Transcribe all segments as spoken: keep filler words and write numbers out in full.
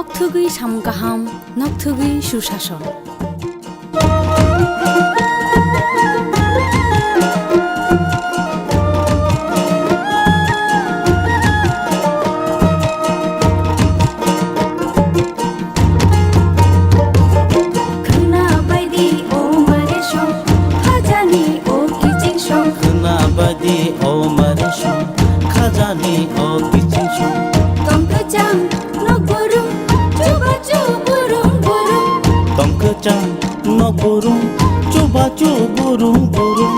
Nokthugwi samung kaham, nokthugwi susason. Khwna baidi o mare song, khajani o kiching song. Khwna baidi o mare song, khajani o kiching song. Tongkha chang nok burung, chuba chu burung burung. Tongkha chang nok burung, chuba chu burung burung.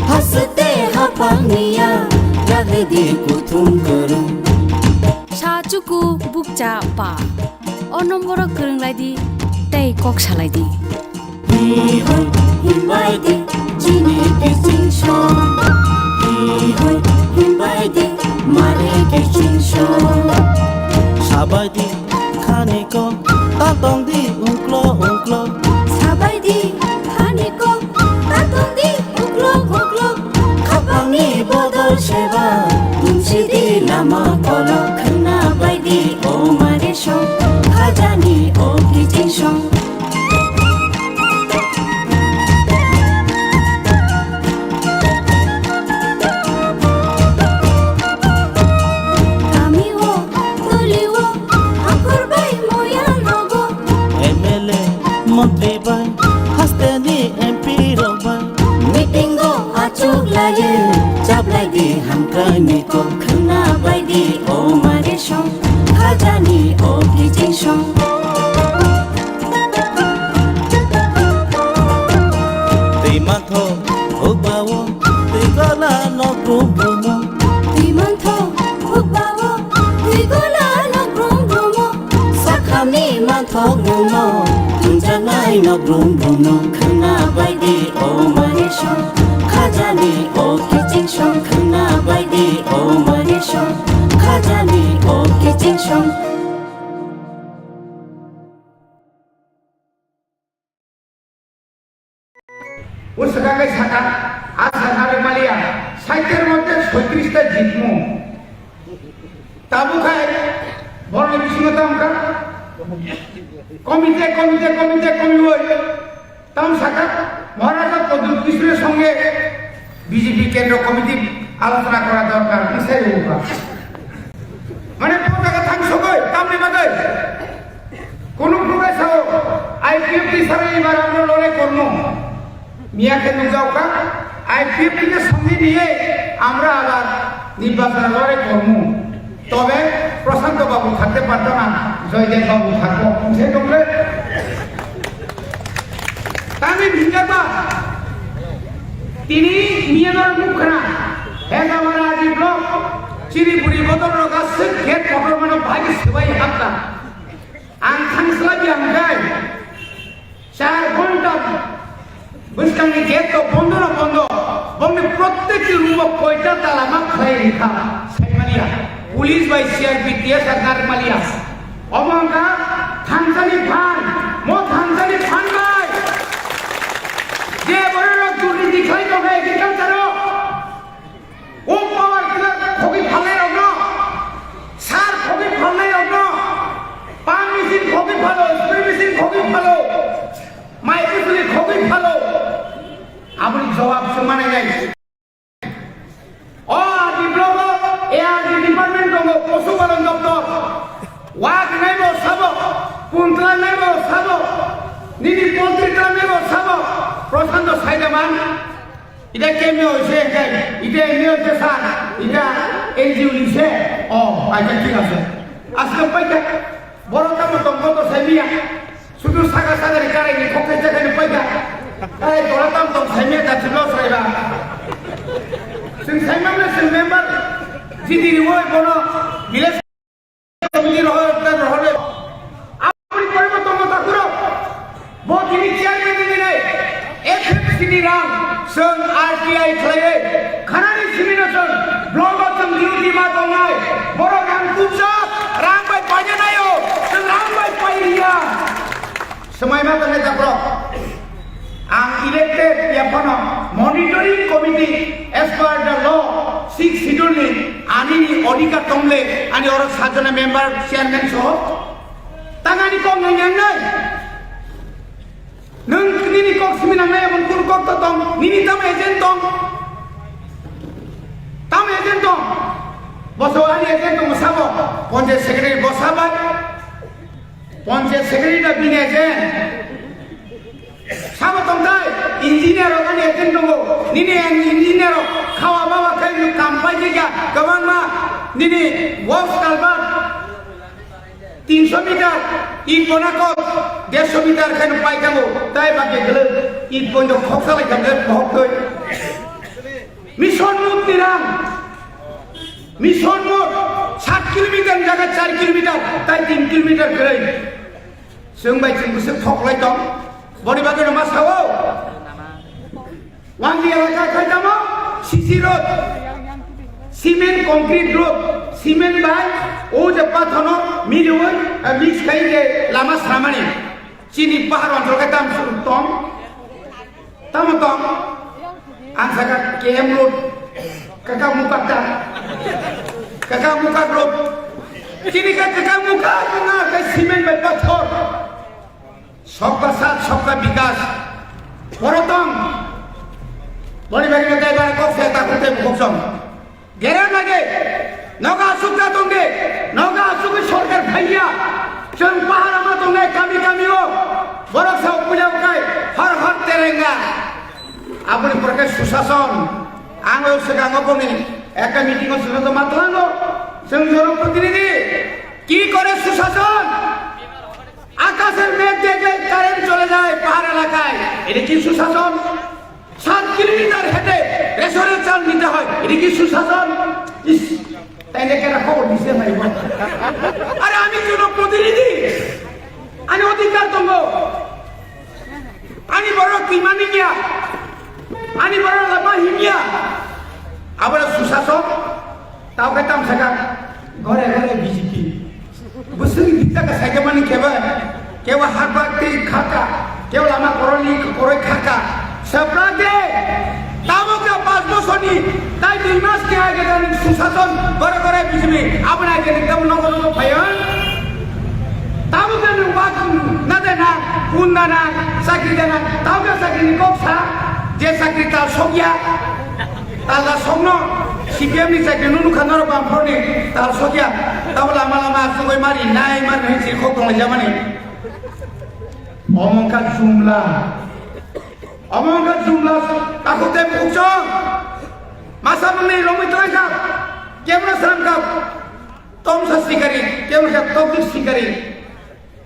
Haste hapang niya, ragdi kuthum kurung. Sa chuku bukcha pa. O nomboro kwrwng lai di tei kok salai di. Hi hoi, himbai di, chini kiching song. Hi hoi, himbai di, mare kiching song. Sabai di, khani ko, ta tong di, ungklo, ungklo. Sabai di, khani ko, ta tong di, ungklo, ungklo. Khapangni bodol seba, bumsi di lama kolok. Khwna bai di, o mare song, khajani o kiching song. Kami o, toli o, akhor bai moya nogo. M L A, montri bai, haste ni M P rok bai. Meeting o achuk lai, chaplai di hamkrai ni kok. Khwna bai di, o mare song, khajani o kiching song. Twi mantho hukbao, twi gola nok brum brumo. Twi mantho hukbao, twi gola nok brum brumo. Sakhani manthok nungno, tungjaknai nok brum brumno. Khwna bai di o mare song, khajani o kiching song. Khwna bai di o mare song, khajani o kiching song. O swkang khe sakha, a sakha rwmaliya, saitir mote soitrista jitmu. Tabuk hai borokni bisingo tamo kha? Komite, komite, komite, komiwoi tamo sakha, Maharaj Pradyut Kishore songe B J P kendro komiti alochona kora dorkar, bwsai rwkha. Mane, o jaga thang sogoi, tamni bagwi? Kunu phuru bai sao, I P F T sarwi ibar amro lorai kormo. Miya khe nukjao kha, I P F T ni songni niye amra abar nirbachon lorai kormo. Tobe Prashanto babu thakte parto na, Joydev babu thakbo, hwnse tongkhe. Tani bhinjaba, tini miya nor mukhra, Hezamara adi block, chini buri bodol rok aswk gate kotor mano bhagi swbai hapta. Ang thangslai di ang jai. Char ghonta bwskangni gate to bondo no bondo. Bongni prottekti room o koita tala ma khlai rikha. Saimaliya. Police bai C R P T S R narikmaliya. Omo wngkha thansani phan. Mo thansani phan bai. Je borok durniti khlai tongkha agriculture o. O power tiller khogwi phalnai rokno, sar khogwi phalnai rokno, pump machine khogwi phalo, spray machine khogwi phalo, mai bwswli khogwi phalo, aboni jawab se manai nai. O R D block o A R D department tongo, Posu Palon Doptor. Wak naibo sabo, kuntla naibo sabo, nini poultry tla naibo sabo, Prashanto Saidaman. Ita kemio se kai, ita emio se sa, ita N G O ni se. O, acha thik ase. Aske paikha, boro tamo tong koto saimiya. Sudu saka saka ni karai ni khokai jaga ni paikha. Karai dora tamo tong saimiya ta chiblo saiba. Sing saimam le sing member. Jidi riwoi bono village Committee rohor, rohor. Aboni poriborton no takuro. Bo tini chairman ni nai. F F C ni rang, song R T I khlaiwi. Khanani simi no song. Block o song duty ma tongnai. Borok rang kubjak, rang bai paina naio. Song rang bai pai riya. Swmai ma tongnai takhro. Ang elected ya phano monitoring committee as per the law six schedule ni ani ni odhikar tongle ani oro sajona member chairman soho. Ani kok nang yang nai. Nung nini kok simi nang nai, abon kun kok to tong, nini tam agent tong. Tam agent tong. Boso ani agent tong sabo, ponchayat secretary bosabai. Ponchayat secretary da bini agent. Sabo tongtai, engineer rok ani agent tongo. Nini ang engineer rok khawa bawa khai nung kam pai khe kya, kwbangma nini works culvert tinsho meter, it bona kok dersho meter khai nung pai thango. Tai ba ke gele it bondo khoksa lai khamle bohok toi. Mission Mode ni rang. Mission Mode sat kilometer ni jaga char kilometer, tai tin kilometer kwrwi. Chwng bai chwng bwswk thok lai tong. Boni bagwi no ma sao. Wangwi elaka khai tamo C C road, cement concrete road, cement bai o je pathono miliwi, eh, mix khai je lama sramani. Chini pahar onchol khe tam tong. Tamo tong, ang saka K M Road, kaka mukak ta, kaka mukak road. Chini ka kaka mukak na ka cement bai pathor. Sabka saath, sabka vikas. Poro tong. Boni bagi na dai bara kok se ta kute bukok song. Gera nage, noga asuk ta tongde, noga asuk sorkar phaiya, chwng pahar ma tongnai kami kami o, borok sa puja ukai, har har terenga. Aboni pore khe susason, ang o swkango boni ekta meeting o swngno matlango, chwng joro protinidhi, ki kore susason? আকাশের মেঘ দেখলে কারেন্ট চলে যায় পাহাড় এলাকায়, এটা কি সুশাসন? সাত কিলোমিটার হেঁটে রেশনের চাল নিতে হয়, এটা কি সুশাসন? ইস, তাইলে কেন খবর দিছে ভাই? আরে আমি জনপ্রতিনিধি, আমি অধিকার দঙ্গ, আমি বড় কিমানি গিয়া, আমি বড় লামা হিমিয়া, আবার সুশাসন, তাও খাইতাম থাকা, ঘরে ঘরে BJP. Bwswk ni bijak ka saikhe mani khe bai, kebo hak bak twi khaka, kebo lama koroni koroi khaka. Sabra de, tamo ka panch bosor ni, tai dui mas ke age jani susason, gore gore bijimi, aboni age ni tamo nogo nogo phayan. Tamo ka nung bak na de na, kun na na, chakri de na, tamo ka chakri ni kok sa, je chakri ta sokya. Tala songno C P M ni chakri nunu khanaro bamphorni tal sokya. Tabo lama lama asugoi mari nai mari nai sirkhok tonglaijamani. Omongkha jumla. Omongkha jumla. Takhuk tei bukchong. Masa mangni romwi tongkha. Kemra samkha. Tomsa sikari. Kemra tokjwk sikari.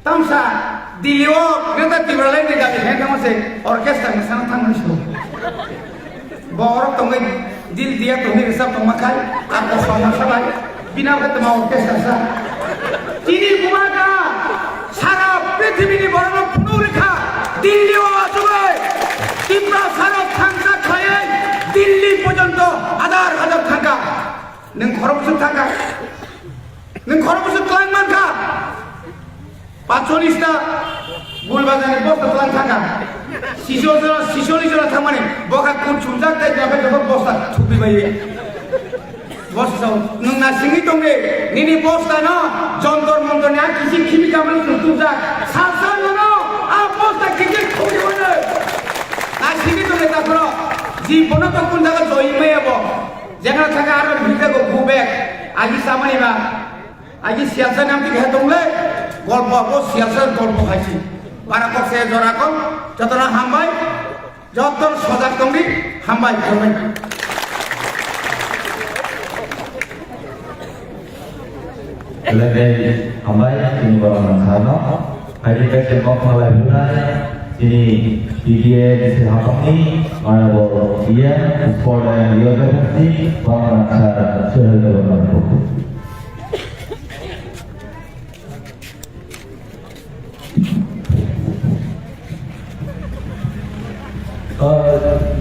Tamsa Delhi o Greater Tipraland ni dabi hai tamo se orchestra ni sana thang mani so. Borok tongwi dil dia tongwi rwchap tongma khai, ar kosong masa bai bina khe tama orchestra sa. Chini bubagra sara prithibini borokno phunuk rikha, Delhi o achugwi Tipra sara thangsa khlaiwi Delhi porjonto hajar hajar thangkha. Nwng khorokbwswk thangkha. Nwng khorokbwswk twlang mankha. Patchollis ta gul bazar ni bosta twlang thangkha. Siso jora, sisollis jora thangmani bokha kun chumjak tai jora khe jora bosta thupi bai. Bosta sao, nwng na singwi tongde, nini bosta no jontor montor ni a kisi khimi kamani chum tubjak. Salsa nono a bosta kisi thupi bai. Na singwi tongde takhoro. Ji bono to kun jaga joi maya bo. Jengna thaka aro bhikta go go back. Agi samani ba. Agi siyasa nam tik hai tongle. Golpo bo siyasa golpo hai si. Para kok se jora kok. Jotona hambai. Joton sojak tongdi. Hambai, hambai. Belai belai hambai, chini borok rok sano. Haini bek tei kok phalai phunai, chini P D A ni se hapangni, honorable P M, sport and yoga ni, borok rok sa, suhel borok rok.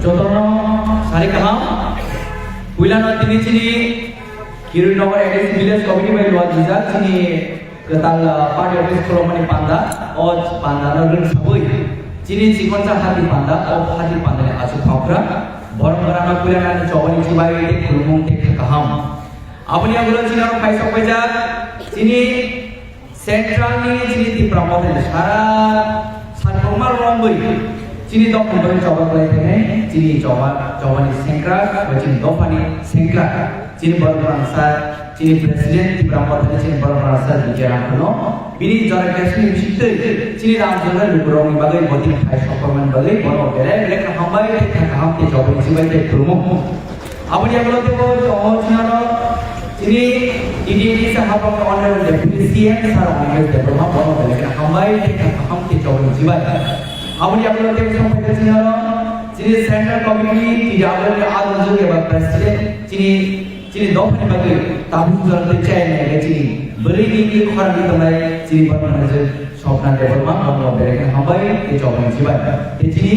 Jotono sari kaham. Puilano tini chini Kirui Nagar A D C Village Committee bai luat dijak chini kwtal, ah, party office khulumani panda, o panda no rwng sabui chini chikonsa hati panda, o hati panda ni aswk thokra borok rana puilano chobani chibai tei khulumung tei kha kaham. Aboni yagulo chini aro paisok paijak chini Central ni chini Tipra Motha ni sara satpurma romwi chini dophani bagwi choba khlai thai chini choba, chobani sengkrak ba chini dophani sengkrak chini borok rangsa, chini president Tipra Motha ni chini borok rangsa Bijay Rangkhano bini jora kesni bisingtwi chini Ramchandra lukurokni bagwi botini khai sokpamani bagwi bono belai belai khe hambai tei kha kaham tei chobani chibai tei khulumo. Aboni yagulo teibo tongo chini oro chini D D A D C hapang Honorable Deputy C M Sir Aniket Debbarma bono belai khe hambai tei kha kaham tei chobani chibai. Aboni yagulo teibo songphaikha chini oro chini Central Committee ni T W ni adonjak eba President chini, chini dophani bagwi tabuk jora tei chaya nai chini bwrwi ni khorang ni tongnai chini borok manager Sopna Debbarma, bono belai khe hambai tei chobani chibai. Tei chini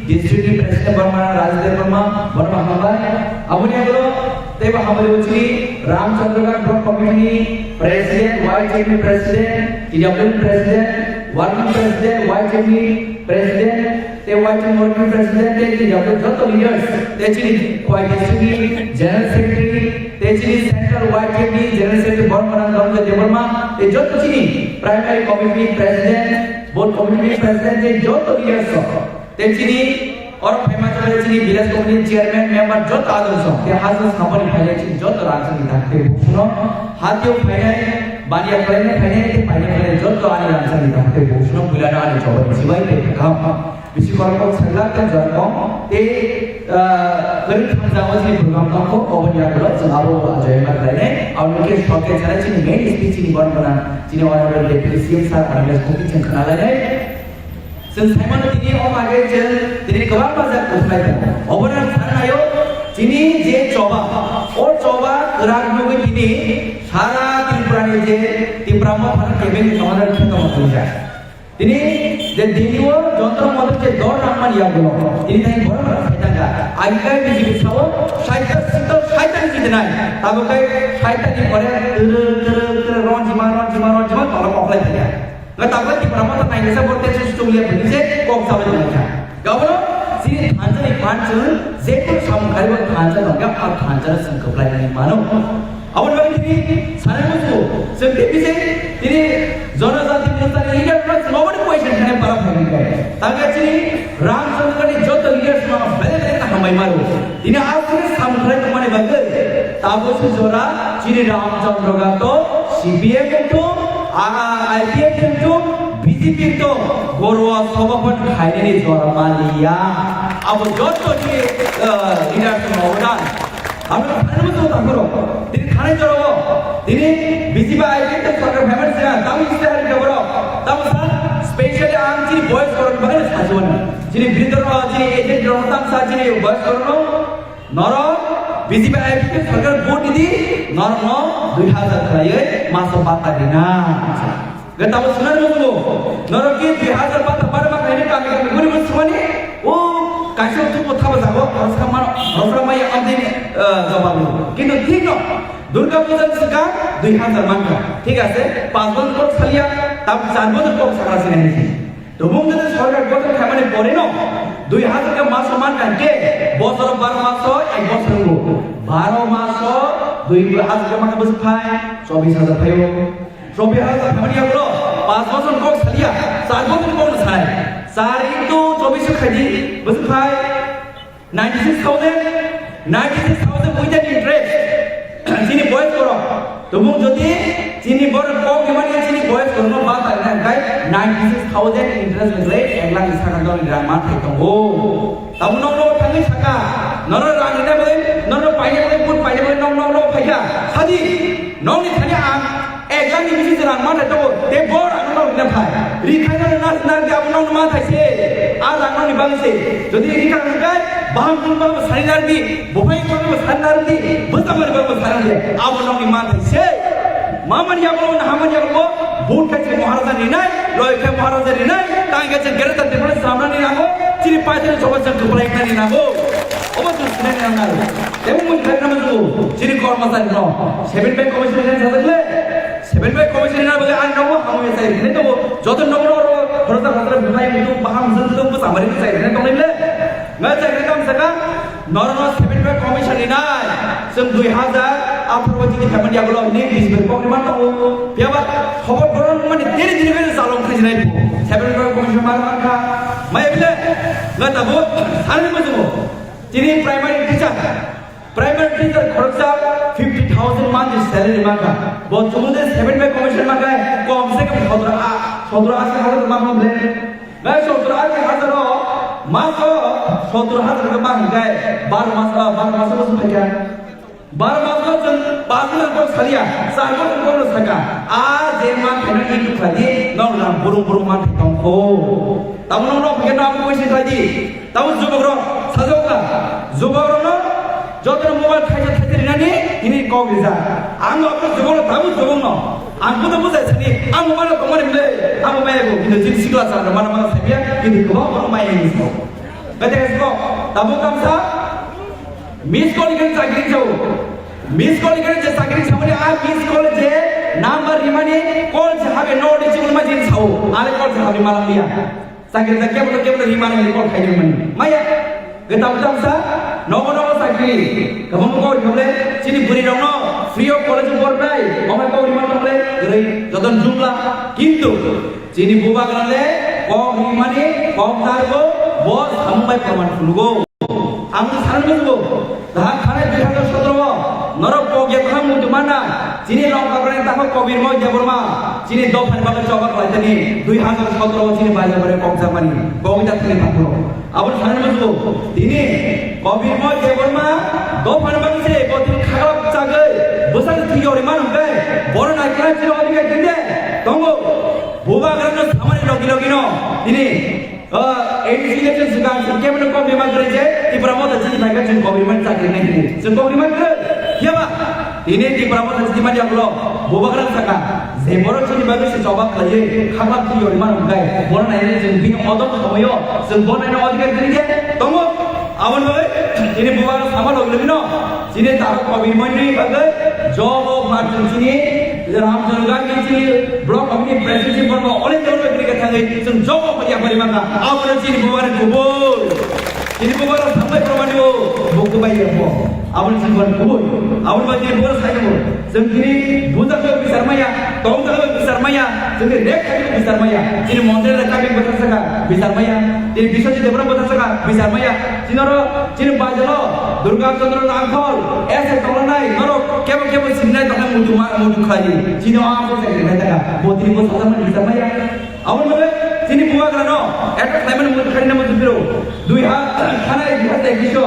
district ni president borok manager Raj Debbarma, bono hambai. Aboni yagulo teibo hambai rw chini Ramchandra Ghat Block Committee ni president, Y T M ni president, T W ni president, working president, Y T M ni president, tei Y T M working president, tei chini joto leaders, tei chini Khowai district ni general secretary, tei chini central Y T M ni general secretary borok manager Dhananjay Debbarma, tei joto chini primary committee ni president, board committee ni president, tei joto leaders rok. Tei chini oro phaima chwrai chini village committee chairman, member joto adonso, tei hajan samani phainai chini joto rangchakni dakti bukuno, hatio phainai, baniya phainai, phainai, tei phainai, phainai joto ani rangchakni dakti bukuno, puilano ani chobani chibai tei kaham. Bisi korokok sajlak tei jorkong tei, ah, kwrwng thamjak o chini program tongkho, oboni yagulo chwng abo joyama khlainai, aboni khe shortcut sanai chini main speech chini borok gwnang, chini honorable deputy C M sir Animesh Bhatti chwng khna lainai. Chwng saimano tini o bagwi chwng tini kwbangma jat kwthai tongo. Obono ang sanai o, chini je choba, o choba kwrak nugwi tini sara Tripura ni je Tipra Motha ni kebeng commander khe tongma tongja. Tini je Delhi o Jantar Mantar je dor nangmani yagulo, tini thani borok rok sai thangkha. Agi kai B J P sao saita sita saita ni jitinai. Tabuk kai saita ni pore turu turu turu ronjima ronjima ronjima tolok oklai thangkha. Nga tabuk Tipra Motha nainisa borok tesu chungle bini je kok sabai thangkha. Gaboro chini thansa ni phan chwng je kok samung khaibo thansa tongkha, a thansa chwng kwplai nai mano. Aboni bagwi tini sanai muchungo, chwng tei bising tini Janajati Morcha ni leader rok chwng oboni question khanai para phai khe. Tangkhe chini Ramchandrani joto leaders no belai belai khe hambai maro. Tini aswk samung khlai tongmani bagwi tabuk se jora chini Ramchandra Ghat to C P M to, a, I P F to, B J P to, gorwa soba phan khainani jora maliya. Abo joto chini, eh, leaders no odan. Abo thanai muchungo takhoro. Tini thanai jorao. Tini B J P I P F sorkar phaimani siyan, tamo iste hari khoboro. Tamo sa specially ang chini boys korokni bagwi sajwani. Chini bridor, chini agent rok tamo sa chini boys korokno. Norok B J P I P F sorkar vote di, norokno dui hazar khlaiwi maso bata rina. Gata bo sunan musugo. Norok ki dui hazar bata bar ma khaini kami kami guri guri sumani. O kaisa tu ko thaba jago, khoroksa mano, khoroksa maya amjini, eh, jawabu. Kintu thik no, Durga Puja ni swkang dui hazar mankha. Thik ase, panch bojor kok salia, tam char bojor kok sakra sinai nisi. Tubung jodi sorkar gothon khaimani pore no, dui hazar khe maso mankha khe, bosor baro maso ek bosor wngo. Baro maso dui hazar khe mankha bwswk phai, chobbish hazar phaio. Chobbish hazar phaimani yagulo, panch bosor kok salia, char bosor kok no sai. Char into chobbish khaidi, bwswk phai, ninety six thousand, ninety six thousand with an interest. Chini boys borok. Tubung jodi chini borok kok ni mani chini boys borok no ba ta na kai ninety six thousand interest ni lai ek lakh ni sakha dor ni rang ma thai tongo. Tamo nok nok thangwi saka. Nono rang ni na bai, nono paina bai, pun paina bai, nok nok nok phaikha. Sadi, nok ni thani ang Ek lakh ni bisi je rang manthai tongo, tei bo rang no rina phai. Ri khai no na na de abo no manthai se. A rang no ni bang se. Jodi ri khai no kai, baham kun bang sari nar di, buphai kun bang sari nar di, bwsa mani bang sari nar di. Abo no ni manthai se. Mamani abo no hamani abo, but khai se Maharaja ni nai, loi khai Maharaja ni nai, tang khai se gere tan de samna ni nango, chiri pai se choba se kuplai ni nango. Obo tu sinai ni nango. Tebo mui khai na mo, chiri kormachari no. Seven pay commission ni sajak le. Seven pay commission na bole ang nogo hamya sai rene to joto nogo ro khorsa khatra bumai mutu baham zul zul bus amari sai rene to le. Nga sai rene kam saka Norokno seventy-five commission rinai, chwng dui hazar atharo o chini phaimani yagulo hwnwi bisbir kok rima tongo. Phiyaba khobor borok mani diri diri khe chalong khaijinai bo. Seventy-five commission mar mankha. Maya bile, nga tabo sanani muchungo. Chini primary teacher, primary teacher khoroksa fifty thousand monthly salary mankha. Bo chumuje seventy-five commission mankha, kom se kom sotro a, sotro asi hazar mankha bile. Gai sotro ashi hazar o, maso sotro hazar ke mang gai, bar mas, ah, bar mas ko sumai kya? Bar mas ko jeng pas ko ko saria, sar ko ko saka. A je man kena itu kali, nong nang burung burung man tong ko. Tamu nong nong kena aku ko isi kali. Tamu jubok rok, sajok ka. Jubok rok no, joto mobile thaisa thaisa rinani, ini kok rija. Ang aku jubok rok, tamu jubok no. Ang buta buta sini, ang mana kau mana beli, ang mana aku, kita jadi sikla sana, mana mana saya, kita kau mana main ini semua. Kata kau, tamu kamsa, miss call ikan cakri jauh, miss call ikan je cakri jauh ni, ah miss call je number lima ni call je habe no di cuma majin jauh, ale call je habe malam dia. Sakri ta kebo kebo ri mani kol khai mani. Maya, geta utam sa, nogo nogo sakri. Kabang kor kable, chini buri rok no, free of college bor nai, omai kok ri mani kable, gere, joton jumla. Kintu, chini buba grale, kok ri mani, kok nargo, bo samung bai proman phulugo. Ang sana musugo. Daha khanai dui hazar sotro o norok pogya khang mutu mana. Chini Longkaprani takhuk Kobirmoy Debbarma. Chini dophani bagwi choba khlaitani dui hazar sotro o chini bajar bare kokjakmani. Kogwi ta thani thangkho. Aboni sana musugo. Tini Kobirmoy Debbarma dophani bagwi se bo tini khaglak chagwi bwsakhe thwi yori manu hwnkhe bono naikhe chini odhikar tinde tongo. Bubagrano samani logi logi no tini Ah, A D C election swkang chwng kebeno kok rima kwrwi je Tipra Motha chini thangkhe chwng kok rima chakri nai hwnwi. Chwng kok rima kwrwi? Phiyaba? Tini Tipra Motha chini manya ulo bubagra saka je borok chini bagwi se choba khlaiwi khaklap thwi rima rwkhe bono nainani chwng bini odol khamoio chwng bo naina odhikar kwrwi khe tongo. Aboni bagwi tini bubagra sama logilogino Chini tabuk Kobirmoyni bagwi job of margin chini Ramchandra Gandhi chini block committee president chini borok onek dol bai kwrwi khe thangwi chwng job of yapari mangkha. Abono chini bubagra kubui. Chini bubagra sambai promani o buktu bai yapho. Abono chini bubagra kubui. Abono bai chini bubagra sai tongbo. Chwng chini bujak bai bisar maya, tongthok bai bisar maya, chwngni rek khai bai bisar maya. Chini montri rek kabi bwthar saka bisar maya. Chini Biswajit Debbarma bwthar saka bisar maya. Chini oro Chini bajalo Durga Chandra Rangkhol, S A tonglanai, norok kebo kebo sinai tongna mudu ma, mudu khlai. Chini o amso se khlai taka. Bo tini bo sajak mani bisar maya. Aboni bagwi chini bubagrano attack khlaimani mudu khlai na mudu biro. Dui ha, khanai dui ha tei biso.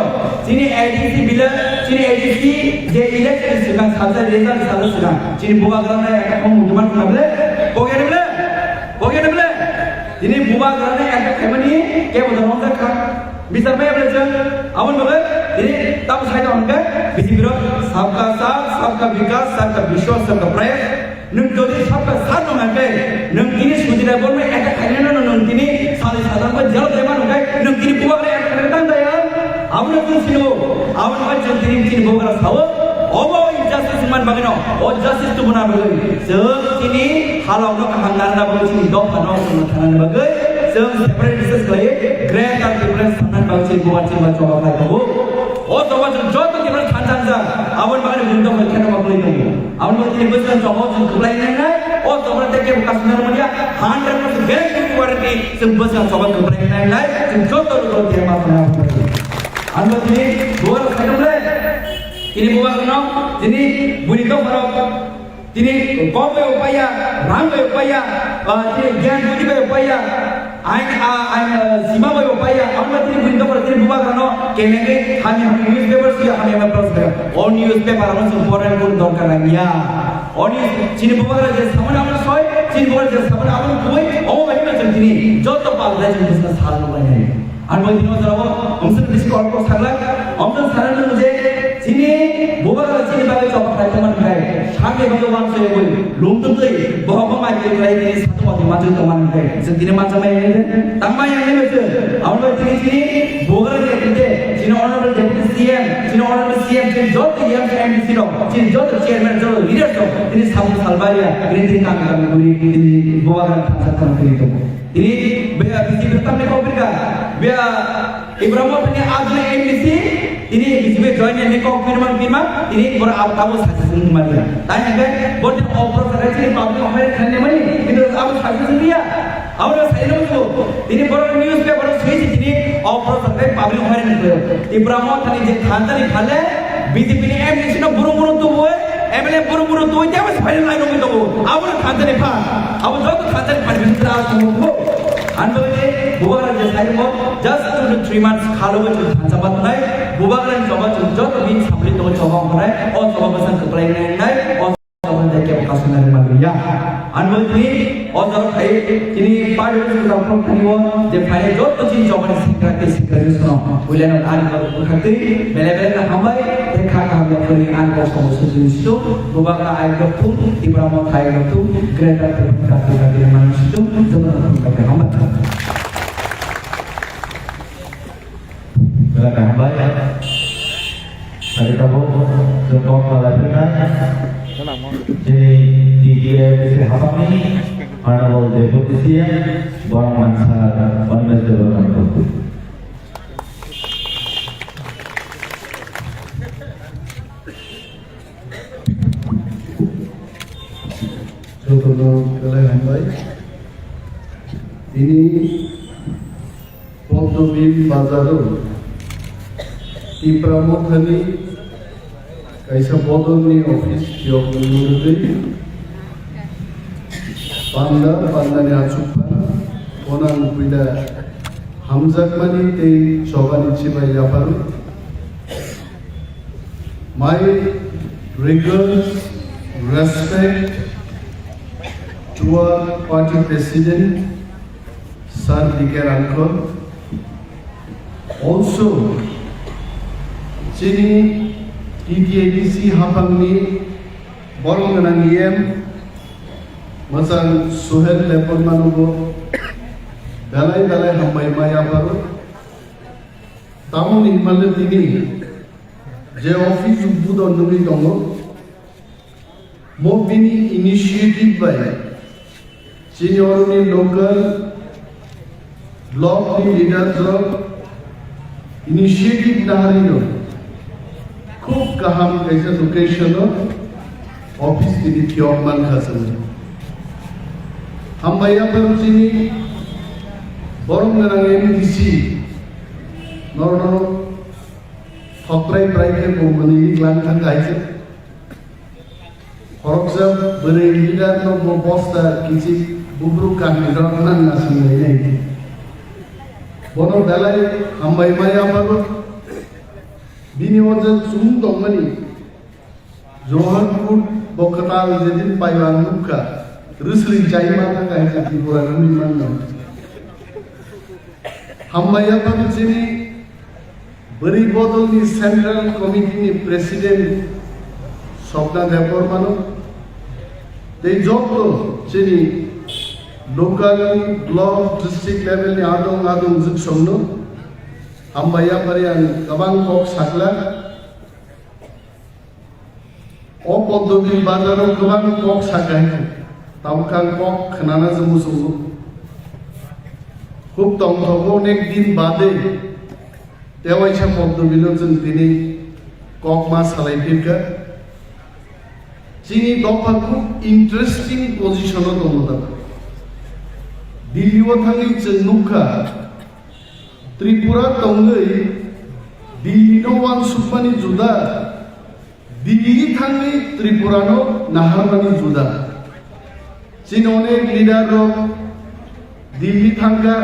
Chini A D C bila, chini A D C je election swkang salsa result salsa swkang. Chini bubagrano attack khlaimani mudu man khlai bile. Bogya bile. Bogya bile. Chini bubagrano attack khlaimani kebo da rongjak kha. Bisar maya bole chwng, aboni bagwi tini tamo sai tong hwnkhe B J P rok sabka saath, sabka vikas, sabka vishwas, sabka prayas. Nwng jodi sabka saath wng hwnkhe, nwng tini Sudhir Debbarma attack khainai no nwng tini sali sajak bai jail o dema hwnkhe, nwng tini bubagra attack khainai tang daya? Abono chwng sino, aboni bai chwng tini chini bubagra sao, obo injustice wngmani bagwino, o justice tubuna bagwi chwng tini halokno kaham narwkna bagwi chini dophano chwng thanani bagwi chwng separate research khlaiwi Greater Tipraland sanani bagwi chini bubagra chini bai choba khlai tongo. O choba chwng joto Tipraland thansa wngkha, aboni bagwi buini dophani kheno ma kwlwi tongo. Aboni bagwi chini bwskang choba chwng kwplai nai nai, o choba tei kebo kasumna rwmani ya, hundred percent guarantee warranty chwng bwskang choba kwplai nai nai, chwng joto rwgwlwi tei ma khna. Ang tini bubagra khaitong le, tini bubagrano tini buini dophano Tini kok bai upaya, rang bai upaya, ah, tini gyan budi bai upaya, ain, ah, ain, ah, sima bai upaya, ang tini buini dophano tini bubagrano kemengwi hami hami newspaper si hami hami plus bai. O newspaper ano chwng pornai kun dorkar nangya. O news chini bubagra je samani amon soi, chini bubagra je samani amon kubui, omo bai hino chwng tini joto pal dai chwng business hal nuknai. Ang bai tini o jora o, omswk bisi kok kok sakla, omswk sakla nung je, chini bubagra chini bagwi choba khlai tongmani khlai, sakni bagwi uansukwi, lungtwtwi, bohokma mai twi khlai tini satung wati manjak tongmani khlai, chwng tini manjakmani khlai, tangmani khlai chwng, aboni bagwi tini chini bubagra je tini je, chini honorable deputy C M, chini honorable C M, chini joto M C M D C rok, chini joto chairman, joto leaders rok, tini samung salbaiya, tini tini kami kami guri, tini bubagra thansa thansa tini tongo. Tini bia bisi bertam ni kau berka. Bia Ibrahim Motha ni ajli M D C, Tini B J P join ni kok pirma pirma, tini bor ab-, abo sasi sung mania. Tai hingke bor tin opor sakai tini public hoi khande mani, itu abo sasi sung dia. Abo na sai lo tu. Tini bor news paper sui si tini opor sakai public hoi ni ko. Tipra Motha ni je thanta ni phale, B J P ni M D C no burung burung tu boy, M L A burung burung tu boy, tiap si phai lai nong tu. Abo na thanta ni pha, abo joto thanta ni pha ni bisi tra sung tu. Anbali, bubagra je sai mo, just two to three months khalo bo chwng thansa bat nai, bubagra ni choba chwng joto bin sabri to choba nai, o choba bwsang kwplai nai nai, o choba nai kebo kasung nai ma ya. Anbali, o jaro khai, chini party ni tang prok thani o, je phai joto chini choba ni sikra ke sikra ni sono, ulen ani ko khakti, bele bele na hambai, te kha kha hambai kori an ko somo sujin sto, bubagra ai ko thum, Tipra Motha ai ko thum, greater Tipra Motha ai ko thum, joto no thum ka hambai. Belai kaham bai. Tadi tabuk jokok malai pernah. Chini D T A C hapangni Honorable Deputy C M Borong Mansa Honorable Deputy. Jotono belai hambai. Tini Poddobil bazaro Tipra Mothani kaisa bodolni office phiyok nungwi panda, pandani achukpha, konang puila hamjakmani tei chobani chibai yapharu. My regards, respect to our party president, Sir D K Rangkol. Also, chini T T A D C hapangni borok gwnang E M, mwchang Suhel Debbarmano bo belai belai hambai ma yapharo. Tamoni hwnmale tini je office udbodon nugwi tongo, mo bini initiative bai chini oroni local block ni leaders rok initiative naharino khub kaham kaisa location o office tini phiyok mankha chwng. Hambai yapharo chini borok gwnang M D C norno thokprai prai khe bo mwnwi lang thang kaisa. Khoroksa bwrwi leader no bo bosta kichik bubruk kahni rok nang nasinglai nai. Bono belai hambai ma yapharo. Bini o je chwng tongmani Johor Kut bo kwtal jedin paiwang nukha, rwsri chaima thang hai je Tripura rwni manno. Hambai yapharo chini bwrwi bodolni Central Committee ni President Swapna Debbarmano tei joto chini local ni, block, district level ni adong adong jwksongno hambai yaphari ang kwbang kok sakla. O Poddobil bazaro kwbang kok sakai, tabuk ang kok khwnana se muchungo. Khub tongthogo onek din bade tewaisa Poddobilo chwng tini kok ma salai phirkha. Chini dopha khub interesting position o tongo da. Delhi o thangwi chwng nukha, Tripura tongwi Delhi no uansukmani juda, Delhi thangwi Tripura no naharmani juda. Chini onek leader rok Delhi thangkha,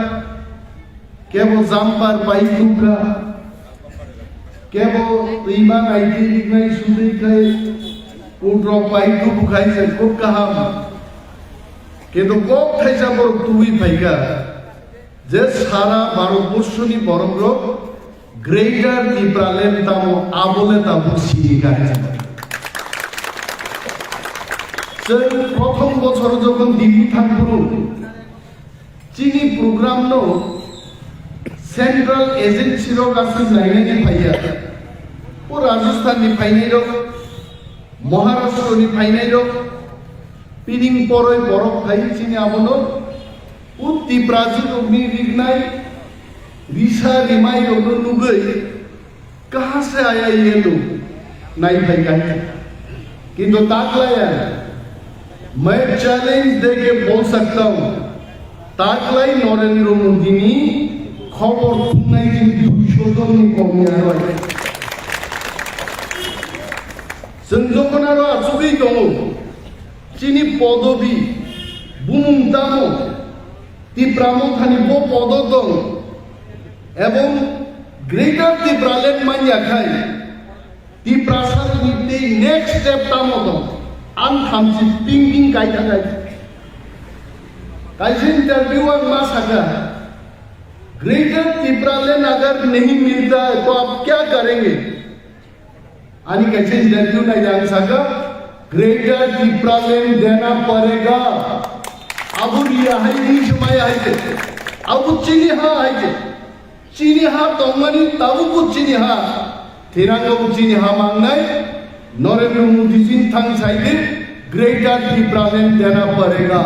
kebo jumper pai thukha, kebo twima naidi riknai sudwi khai, coat rok pai thubu khai se khub kaham. Kintu kok thaisa borok tubui phaikha. Je sara Bharatborsoni borokrok Greater Tipraland tamo abole tabuk sini kha. Chwng prothom bochor jokhon Delhi thangphuru, chini program no central agency rok aswk nainani phaiya. O Rajasthan ni phainai rok, Maharashtra ni phainai rok, pining poroi borok phai chini abono. O Tiprajwk rokni rignai risa rimai rokno nugwi कहाँ से आया ये लोग? नहीं भाई, नहीं। किंतु ताकलाया, मैं चैलेंज दे के बोल सकता हूँ, ताकलाई नरेंद्र Modi ni khobor thumnai chini duisho jon ni komi aro. Chwng jokhon aro achugwi tongo, chini podobi, bumung tamo, Tipra Mothani bo podo tong, ebong Greater Tipraland manya khai, Tiprasa ni tei next step tamo tong, ang thamchi ping ping kai thangai. Kaisa interview ang ma saka, Greater Tipraland agar nahi milta hai to aap kya karenge? Ani kaisa interview nai ang saka, Greater Tipraland dena parega. Abo riya hai ni semaya hai je. Abo chini ha hai je. Chini ha tongmani tabuk bo chini ha. Tiranga bo chini ha mangnai. Narendra Modi jin thang sai de, Greater Tipraland dena parega.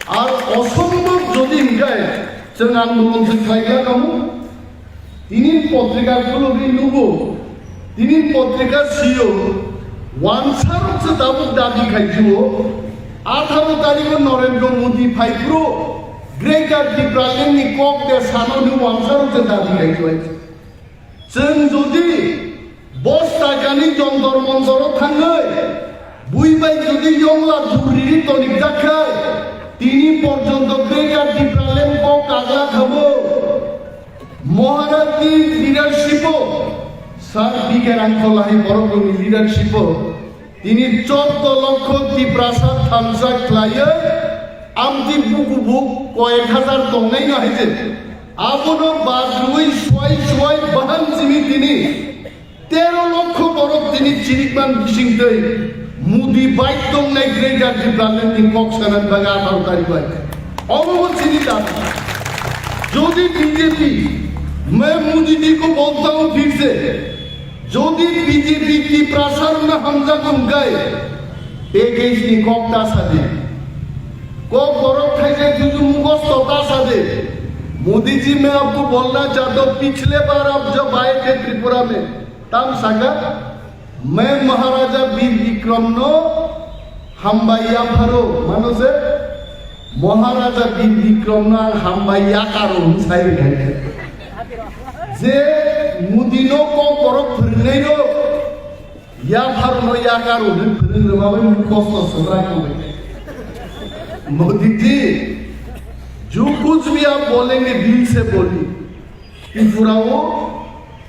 Ar osombhob jodi hinkhe chwng andolon se khlai kha kamu. Tini potrika khulogwi nugo, tini potrika sio, wansarok se tabuk dabi khaijio, atharo tarikho Narendra Modi phaiphuru Greater Tipraland ni kok de sano ni wansarok se dabi khaijio. Chwng jodi bos takani Jontor Montor o thangwi, bui bai jodi yongla duriri tonik jak khai, tini porjonto Greater Tipraland kok kagla thabo. Maharaj ni leadership o, Sir B K Rangkhola hai borok ni leadership o, tini chordo lokho Tiprasa thansa khlaiwi, amtwi buku buk koyek hajar tongnai no hai je. Abono barwi suai suai bahan simi tini tero lokho borok tini chirikman bising twi Modi bai tongnai Greater Tipraland ni kok sanan bagwi atharo tarikh bai. Omo bo chini dabi. Jodi B J P, main Modi ji ko bolta hu phir se, jodi B J P Tiprasa rok na hamjak wngkai, package ni kok ta sadi. Kok borok thaijak juju mugosto ta sadi. Modi ji, main aapko bolna chahta hoon, pichhle baar aap jab aaye the Tripura mein, tam saka, main Maharaja Bir Bikram no hambai yapharo, mano se, Maharaja Bir Bikram no ang hambai yakaro hwn sai rwkha. Je Modi no kok borok phwrwngnai rok, yapharo no yakaro hwn phwrwng rwma bai mugosto swbrai tongbai. Modi ji, jo kuch bhi aap bolenge, dil se boliye. Tripura o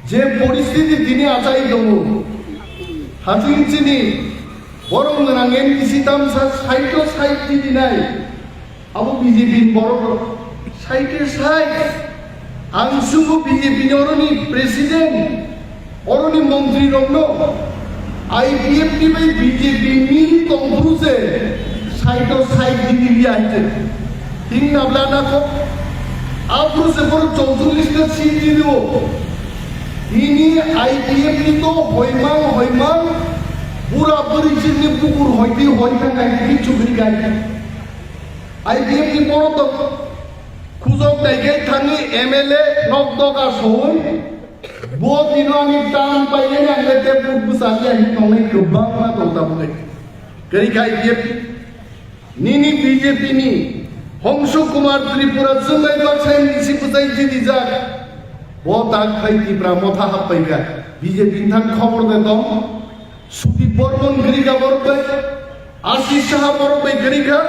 je poristhiti tini achai tongo, haching chini borok gwnang N D C tamsa side o side tini nai, abo B J P ni borok rok side o side. Ang sungo B J P ni oroni president, oroni montri rok no I P F T bai B J P ni tongphuru se side o side digi liya hai se. Tin nabla na ko. Aphuru se borok chowchollish ta seat didi o. Tini I P F T to hoimang hoimang bura bwrwi chini bukur hoidi hoi kha kai di chukri kai. I P F T borok to khujok nai kai thangwi M L A nok doga sowi. Bo tino ani tam paiyani ang le tei buk bwsaliya hin tongnai kwbangma tong tabuk hai. Kwrwi kha I P F T. Nini B J P ni Hongshu Kumar Tripura chwngbai baksa N D C bwchai jidijak. Bo tak phai Tipra Motha happai kha. B J P ni thang khobor de tong. Sudip Bormon kwrwi kha borok bai. Ashish Saha borok bai kwrwi kha.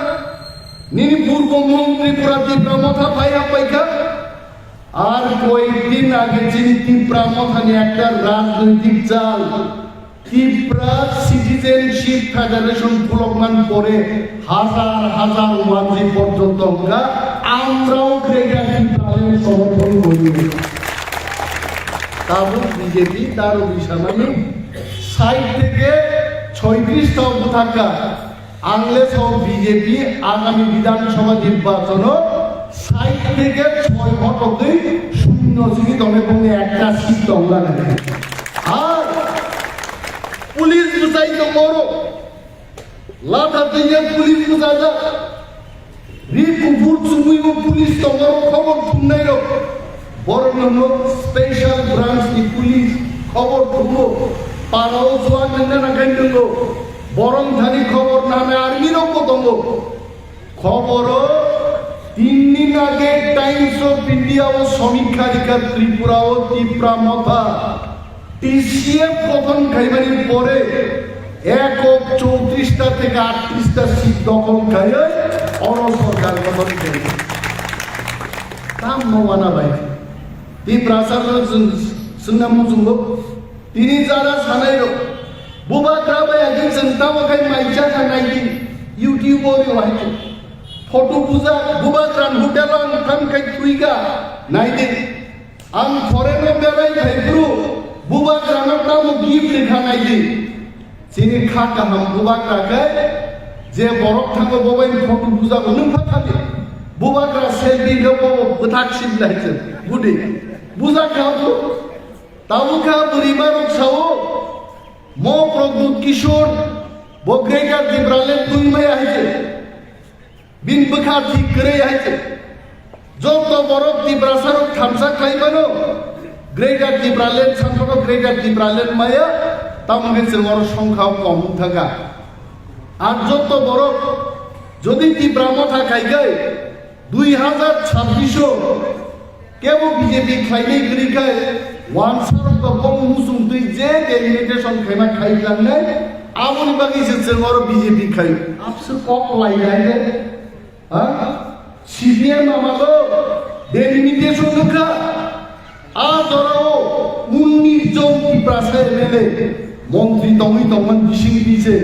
Nini purbo mung Tripura Tipra Motha phai happai kha. Ar koyek din age chini Tipra Mothani ekta rajnoitik jal, Tipra Citizenship Federation khulokman pore hazar hazar wanji porjonto wngkha, amrao Greater Tipraland somorthon kori. Tabuk B J P taro bisamani sait theke soitrish ta bwthakha. Ang le sao B J P agami Bidhan Sabha nirbachono sait theke soi hotogwi shunyo simi tongwi bongni ekta seat tong lagai. Ar police bwchai tongo oro. Latha twiya police bwchajak. Ri kuphur chumui bo police tongo oro khobor thumnai rok. Borok no special branch ni police. Khobor tongo, parao chuak nangna nangkhe tongo, borong thani khobor nanai army rokbo tongo. Khoboro tin din age Times of India o somikha rikha Tripura o Tipra Motha T C F gothon khaimani pore ekok chowtrish ta theke aattrish ta seat dokhol khaiwi oro sorkar gothon khaio. Tamno wana bai. Tiprasa rok chwng, chwngna muchungo. Tini jara sanai rok. Bubagra bai agi chwng tamo khai maisa kha naidi. YouTube o ri wahai. Photo bujak, Bubagra hotel o ang tham khai thwikha naidi. Ang foreign o berai phai phuru Bubagra no tamo gift rikha naidi. Chini kha kaham Bubagra khe je borok thango bo bai photo bujago nwng pha thani. Bubagra selfie khe bo bwthak sibla hai se. Budi. Bujak kha bo. Tabuk kha bwrwi ma rok sao. Mo Pradyut Kishore bo Greater Tipraland twi maya hai se. Bini bwkha thik kwrwi hai se. Joto borok Tiprasa rok thamsa khlai mano. Greater Tipraland sanphano Greater Tipraland maya, tamo hwnkhe chwng oro songkha o kom wng thangkha. Ar joto borok jodi Tipra Motha khai khai dui hazar chabbish o kebo B J P khlainai kwrwi khai, wansa rok ba bong muchung twi je delimitation khaima khai tlangnai, aboni bagwi se chwng oro B J P khai. Abse kok lai lai de. Ha? C P M amalo delimitation wngkha. A jorao unnish jon Tiprasa M L A montri tongwi tongmani bisingtwi se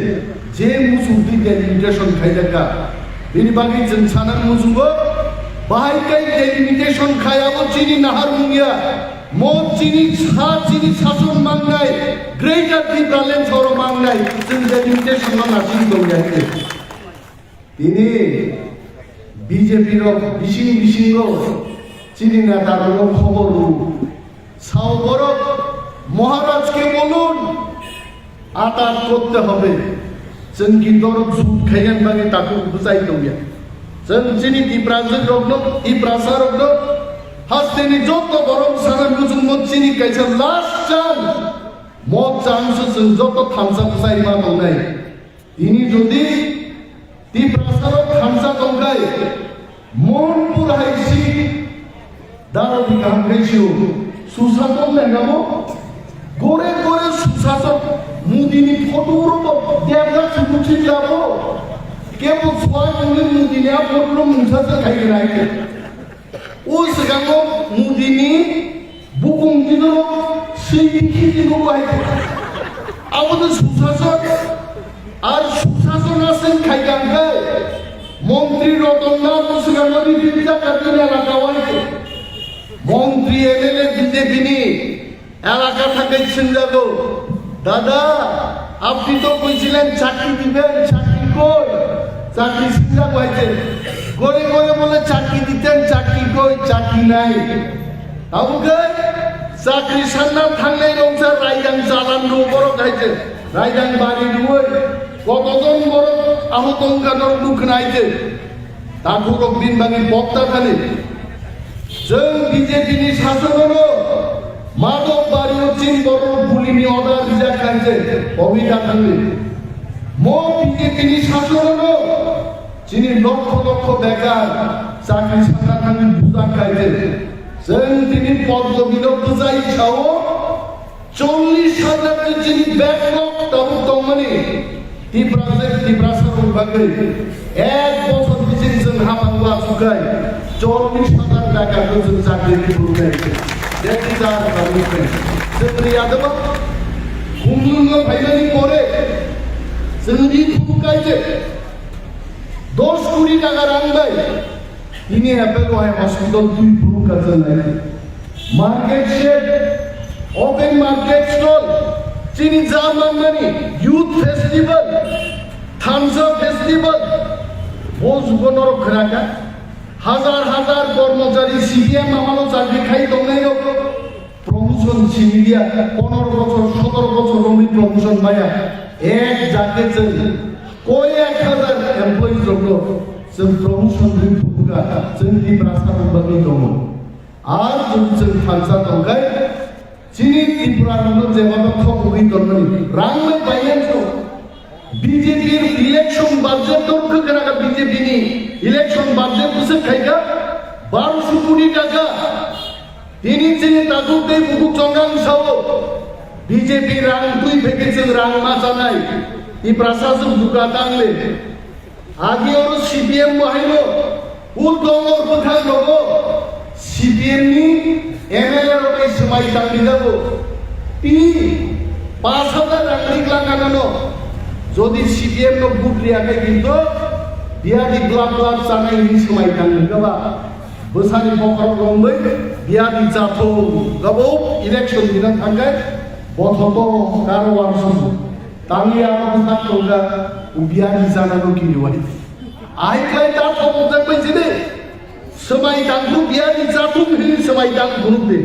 je muchungtwi delimitation khaijakha. Bini bagwi chwng sana muchungo, bahai kai delimitation khai abo chini naharmung ya. Mo chini sa chini sason mangnai, Greater Tipraland soro mangnai, chwng delimitation no nasing tongya khe. Tini B J P rok bising bisingo chini neta rokno khobor rw. Sao borok, "Maharaj ke bolun, atat korte hobe." Chwng ki dorok jut khaiyan bagwi takhuk bwchai tongya. Chwng chini Tiprajwk rokno, Tiprasa rokno, hasteni joto borok sana muchungmo chini kaisa last chance. Mo chance o chwng joto thansa bwchai ma tongnai. Tini jodi Tiprasa rok thansa tongkhai, Monpur hai si daro di kaham khai sio. Susasok nai namo? Gore gore susasok Modi ni photo ro bo debra chumuk si jabo. Kebo suai ongni Modi ni a photo ro mungsa se khai rai. O swkango Modi ni bukung jino swi khe jino bai. Abo de susasok, ar susasok na sing khai kang khai. Montri Ratan Nal o swkango di di jaka di elaka wai. Montri M L A B J P ni elaka thangwi swngjago, "Dada, apni to koichilen chakri diben, chakri koi?" Chakri swngjago hai se. Gore gore bole chakri diten, chakri koi, chakri nai. Abo khe chakri sanna thangnai roksa raidang chalan rw borok hai se. Raidang bari rwoi kotojon borok ahutong kanor nukhnai se. Takhuk rok bini bagwi bokta thani. Chwng B J P ni sasonono Madhobari o chini borok bulini order rijak kha je, obi da thangwi. Mo B J P ni sasonono chini lokho lokho bekar chakri sakna thangwi bujak kha je. Chwng tini Poddobino bwchai sao, chollish hajar ni chini backlog tabuk tongmani Tiprasa, Tiprasa rok bagwi ek bochor bising chwng hapang o achuk khai chollish hajar taka khe chwng chakri rw nai. Chwng ri adama khumlwng no phaimani pore chwng ri phuru kai je dos kori taka rang bai tini apple o hai hospital twi phuru ka chwng nai. Market shed, open market stall, chini ja manmani, youth festival, thansa festival, bo jugo norok khwraka. Hajar hajar kormochari C P M amalo chakri khai tongnai rok promotion siniya, pondro bochor, sotoro bochor romwi promotion maya. Ek jate chwng koi ek hajar employees rokno chwng promotion rwi phukha, chwng Tiprasa rok bagwi tongo. Ar jodi chwng thansa tongkhai, Chini Tripura no jeba no thok ugwi tongmani. Rang bai payan so. B J P election budget to khwkhwna ka B J P ni election budget bwswk khaika barosho koti taka. Tini chini takhuk tei bukhuk chongang sao. B J P rang twi phege chwng rang ma chanai. Tiprasa chwng buka tangle. Agi oro C P M bo haino, ul dongor bwkhak rogo C P M ni M L A rok bai swmai tangri jago. Tini pash hajar rang rik langkha nano. Jodi C P M no vote riya khai kinto biyadi blak blak chanai hini swmai tangri jaba. Bwsani bokhorok romwi biyadi chathung gabo election dina thangkai bothoto karo wansukgo. Tangwi aro bwsak tongkha, biyadi chana no kiriwai. Ahai khlai ta thok ujak bai jide. Swmai tangkhu biyadi chathung hini swmai tang phunuk de.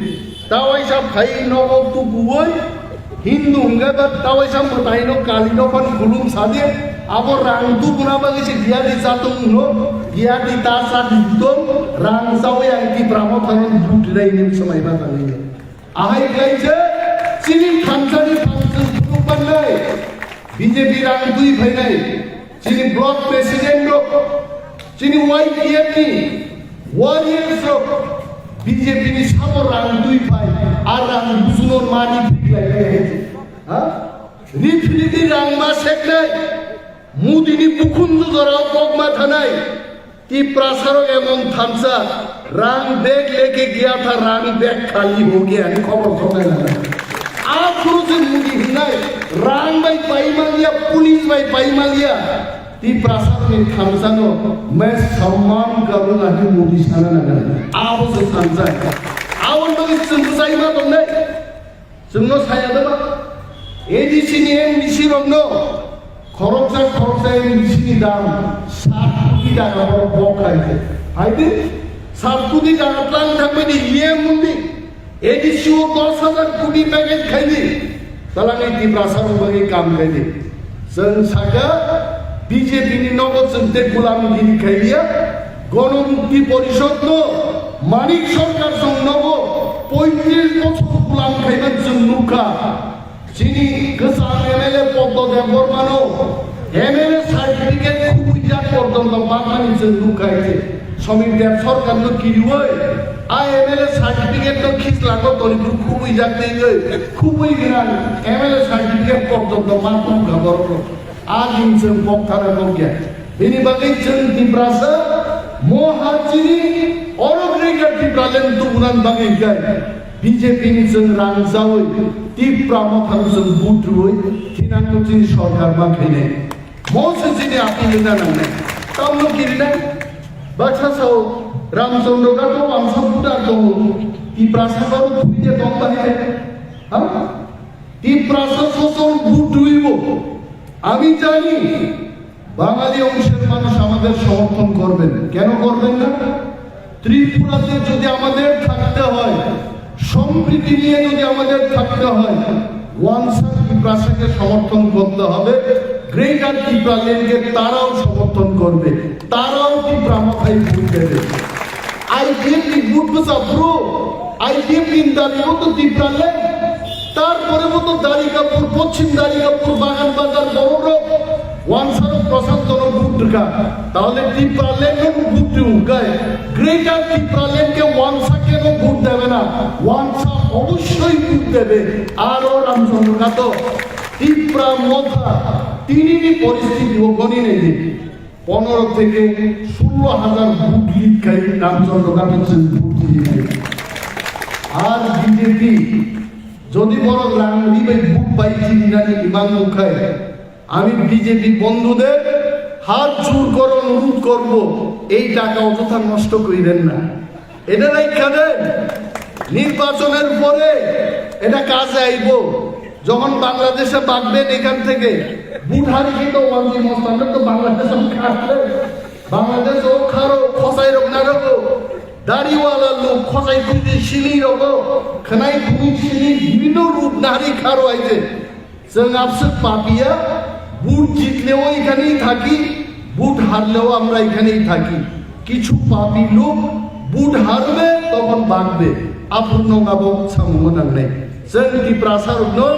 Tawaisa phai nogo tukuwai Hindu hwnkhe ba tawaisa mwtai no Kali no phan khulum sadi. Abo rang tubuna bagwi se biyadi chathung no, biyadi ta cha di tong, rang chawi ang Tipra Motha no vote rinai hini swmai ma tangwi. Ahai khlai se chini thansa ni phan chwng phunuk pannai. B J P rang twi phainai. Chini block president rok, chini Y P F ni warriors rok, B J P ni sabo rang twi phai, a rang busuno mani phiklai. Ha? Rifridi rang ma seknai. Mudi ni bukhunju jorao kok ma thanai. Tiprasarok emon thansa, rang bag leke gaya tha, rang bag khali ho gaya, ani khobor thoknai nana. Aphuru se mudi hinai, rang bai pai maliya, police bai pai maliya. Tiprasarokni thansano, "Main samman karunga hi mudi sana nana." Abo se thansa. Aboni bagwi chwng bwsai ma tongnai. Chwngno saya da ba? A D C ni M D C rokno khoroksa khoroksa M D C ni dam sat koti taka borok bok khai khe. Hai de, sat koti taka tlang thangbai di, E M undi. A D C o dos hajar koti package khai di. Talangwi Tiprasa rok bagwi kam khai di. Chwng saka B J P ni nogo chwng tei gulamgiri khailiya, Ganamukti Porishod no Manik Sarkar chwng nogo poitris bochor gulam khaiman chwng nukha. Chini kwcham M L A Poddo Debbarma no M L A certificate khubui jak porjonto bakmani chwng nukha. Somir Deb Sarkar no kiriwi a M L A certificate no khislago toniphru khubui jak twiwi khubui gwnang M L A certificate porjonto ma tongkha borok rok. A din chwng kok thana kok ya. Bini bagwi chwng Tiprasa mo ha chini oro Greater Tipraland tubunan bagwi hinkhe B J P ni chwng rang jawi Tipra Motha no chwng vote rwi thinang no chini sorkar ma khainai. Mo se chini appeal na nangnai. Tamno kirinai. Baksa sao Ramchandra Ghat o wangsa voter tongo. Tiprasa baro thwide tong bahai. Ha? Tiprasa sosol vote rwibo. Ami jani Bangali অংশের মানুষ আমাদের সমর্থন করবেন। কেন করবেন না? ত্রিপুরাতে যদি আমাদের থাকতে হয়, সম্প্রীতি নিয়ে যদি আমাদের থাকতে হয়, ওয়ানসা তিপ্রাসাকে সমর্থন করতে হবে। গ্রেটার টিপ্রাল্যান্ডকে তারাও সমর্থন করবে, তারাও টিপ্রা মথায় ভোট দেবে। আইপিএফ নি ভোট বেচা পুরো, আইপিএফ নি দাবি মতো টিপ্রাল্যান্ড, তারপরে মতো দারিকাপুর, পশ্চিম দারিকাপুর, বাগান বাজার, বড় ওয়ানসারও প্রশান্ত ভোট ঢুকা, তাহলে টিপ্রাল্যান্ডও ভোট ঢুকায়। গ্রেটার টিপ্রাল্যান্ডকে ওয়ানসা কেন ভোট দেবে না? ওয়ানসা অবশ্যই ভোট দেবে। আরও রামচন্দ্র কাতো টিপ্রা মথা তিনিনি পরিস্থিতি ও গণি নেই। পনেরো থেকে ষোলো হাজার ভোট লিড খাই রামচন্দ্র কাতো ভোট দিয়ে। আর বিজেপি যদি বড় রাংনি bai ভোট পাই চিনি না ইমান মুখায় আমি বিজেপি বন্ধুদের হাত জোর করে অনুরোধ করব, এই টাকা অযথা নষ্ট করিবেন না। এটা রাখা দেন, নির্বাচনের পরে এটা কাজে আইব। যখন বাংলাদেশে ভাগবেন এখান থেকে, ভোট হারিয়ে তো ওয়ানজি মস্তানরা তো বাংলাদেশে আসলে বাংলাদেশ ও খারো খসাই রোগ না রোগ, দাড়িওয়ালা লোক খসাই খুঁজে সিলি রোগ, খানাই খুঁজে সিলি বিভিন্ন রূপ নারী খারো আইছে। Chwng abswk papiya, ভোট জিতলেও এখানেই থাকি, ভোট হারলেও আমরা এখানেই থাকি। কিছু পাপী লোক ভোট হারবে, তখন ভাগবে। Aphuru no abo samung nangnai. Chwng Tiprasa rokno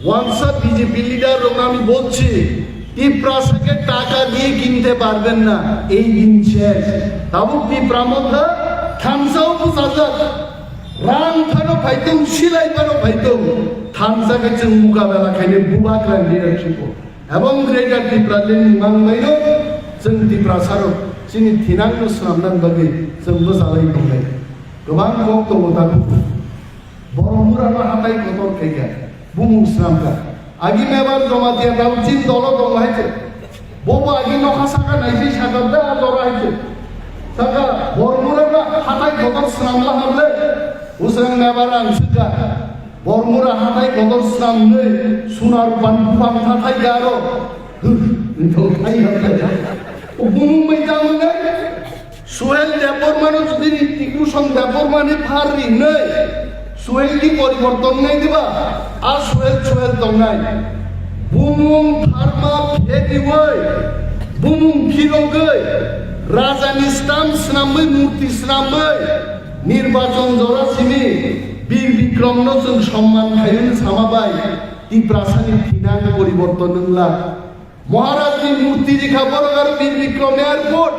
wansa B J P leader rokno ami bolchi, Tiprasa ke taka diye kinte parben na, ei din ches. Tabuk Tipra Motha thansa o bwchajak. Rang phano phaitong, silai phano phaitong, thansa ke chwng mukabela khainai bubagra leadership o. Ebong Greater Tipraland ni mangbaino chwng Tiprasa rok chini thinang no swnamnani bagwi chwng bwchalai tongnai. Kwbang kok tongo tabuk. Boromura no hatai kotor khaikha, bumung swnamkha. Agi Mebar Jamatia tabuk chini dolo tongo hai se. Bobo agi nokha saka naisai saka da jora hai se. Saka Boromura no hatai kotor swnamla hamle. Usrang Mebar ang swkha. Bormura hatai kotor swnamnwi suna rupani buphang thathai garo. Nithok thai hatai. O bumung bai tamo ne? Suhel Debbarmano jodi Tikrusong Debbarmani phar ringnai, Suhel ki poriborton nai diba? A Suhel, Suhel tongnai. Bumung pharma phediwai, bumung phirogwi, rajani stamp swnamwi, murti swnamwi, Nirbachon jora simi Bir Bikrom no chwng somman khaiyung sama bai Tiprasani thinang poriborton wngla. Maharaj ni murti rikha borok aro Bir Bikrom airport.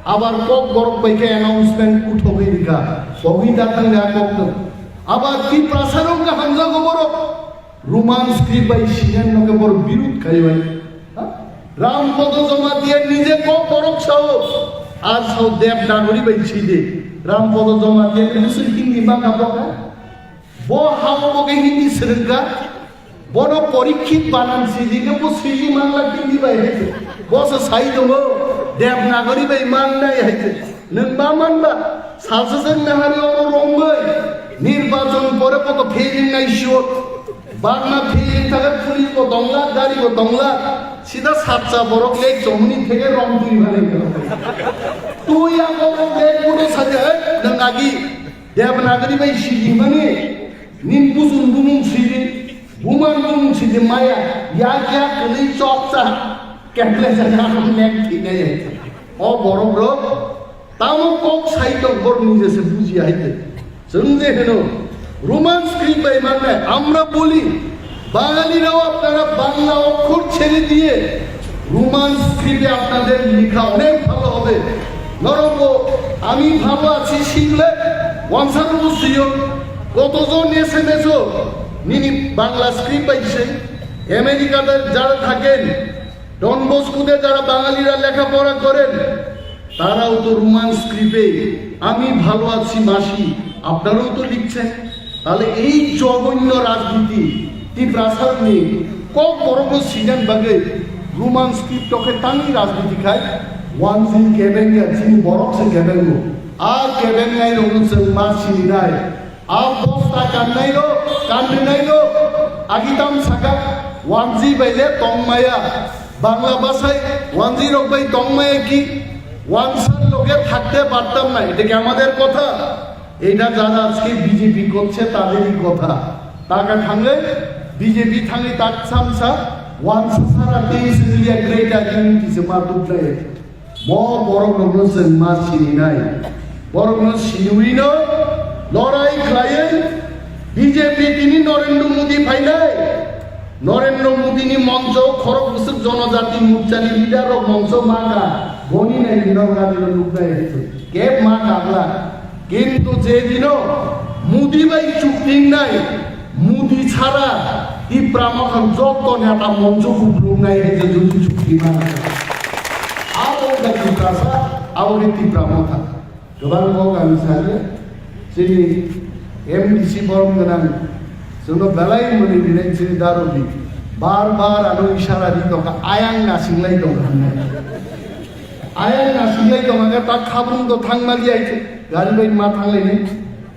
Abar kok borok bai khe announcement uthogwi rikha. Kogwi da thang ya kok no. Abar Tiprasa rok ka hamjago borok. Roman script bai sinan no ke borok birud khai bai. Ha? Ram Podo Jamatia nije kok borok sao. Ar sao Devanagari bai side. Ram Podo Jamatia ni musul Hindi ma ka boka. Bo hao bo ke Hindi swrwngkha. Bono Porikshit banan sijikhe bo siji mangla Hindi bai hai se. Bo se sai tongo Devanagari bai mangnai hai se. Nwng ma manba salsa jeng nahari oro rombai. Nirbachon pore bo to failing nai sio. Bagna failing thakhe police bo tongla, gari bo tongla. Sida satsa borok lek chomni theke rom twi mane. Twi ang borok lek bodo saja, "Hey, nwng agi Devanagari bai siji mani, nin busun bumung siji, buman bumung siji maya, yak yak kwlwi chok cha, kekle cha, ang lek thinai hai." O borok rok tamo kok sai tong borok ni jese buji hai te. Chwng je heno Roman script bai mangnai, আমরা বলি, বাঙালিরাও আপনারা বাংলা অক্ষর ছেড়ে দিয়ে রোমান স্ক্রিপ্টে আপনাদের লেখা অনেক ভালো হবে। নরম আমি ভালো আছি শিখলে ওয়ানসার বুঝিও কতজন এস এম এস ও নিনি বাংলা স্ক্রিপ্ট পাইছে। আমেরিকাতে যারা থাকেন, ডন বস্কোতে যারা বাঙালিরা লেখাপড়া করেন, তারাও তো রোমান স্ক্রিপ্টে আমি ভালো আছি মাসি, আপনারাও তো লিখছেন। তাহলে এই জঘন্য রাজনীতি, ত্রিপ্রাসাদনি kok borokno sinan bagwi Roman script tokhe tangwi rajniti khai, wanjwi kebengya chini borok se kebengo. A kebengnai rokno chwng ma sininai. A bosta kannai rok, kanrinai rok, agitam saka, wanjwi bai le tongmaya. Bangla ভাষায় ওয়ানজি রোগ ভাই তন্ময় কি ওয়ানসার লোকে থাকতে পারতাম না, এটা কি আমাদের কথা? এটা যারা আজকে বিজেপি করছে তাদেরই কথা। টাকা থাকলে বিজেপি থাকলে তার সামসা ওয়ানসা সারা দেশ মিলিয়া গ্রেটার ইউনিটি সে মাতুক নাই। Bo borok rokno chwng ma sininai. Borokno siniwi no lorai khlaiwi B J P tini Narendra Modi phainai. Narendra Modi ni moncho khorok bwswk jonojati morcha ni leader rok moncho ma ka boni nai norok ani no nuknai hai khe ma ka bla. Kintu je dino Modi bai chukti wngnai, Modi chara Tipra Motha jotto neta moncho kuplung nai hai je jodi chukti mana. Abo wngkha Tiprasa, abo khe Tipra Motha. Kwbang kok ang sani, chini M D C borom gwnang, chwngno belai mwnwi rinai chini darobi. Bar bar ano isara ri tongkha, ayang nasinglai tongkha hinwi. Ayang nasinglai tongkha, ta khabrung to thangmali ai se, gari bai ma thanglaini.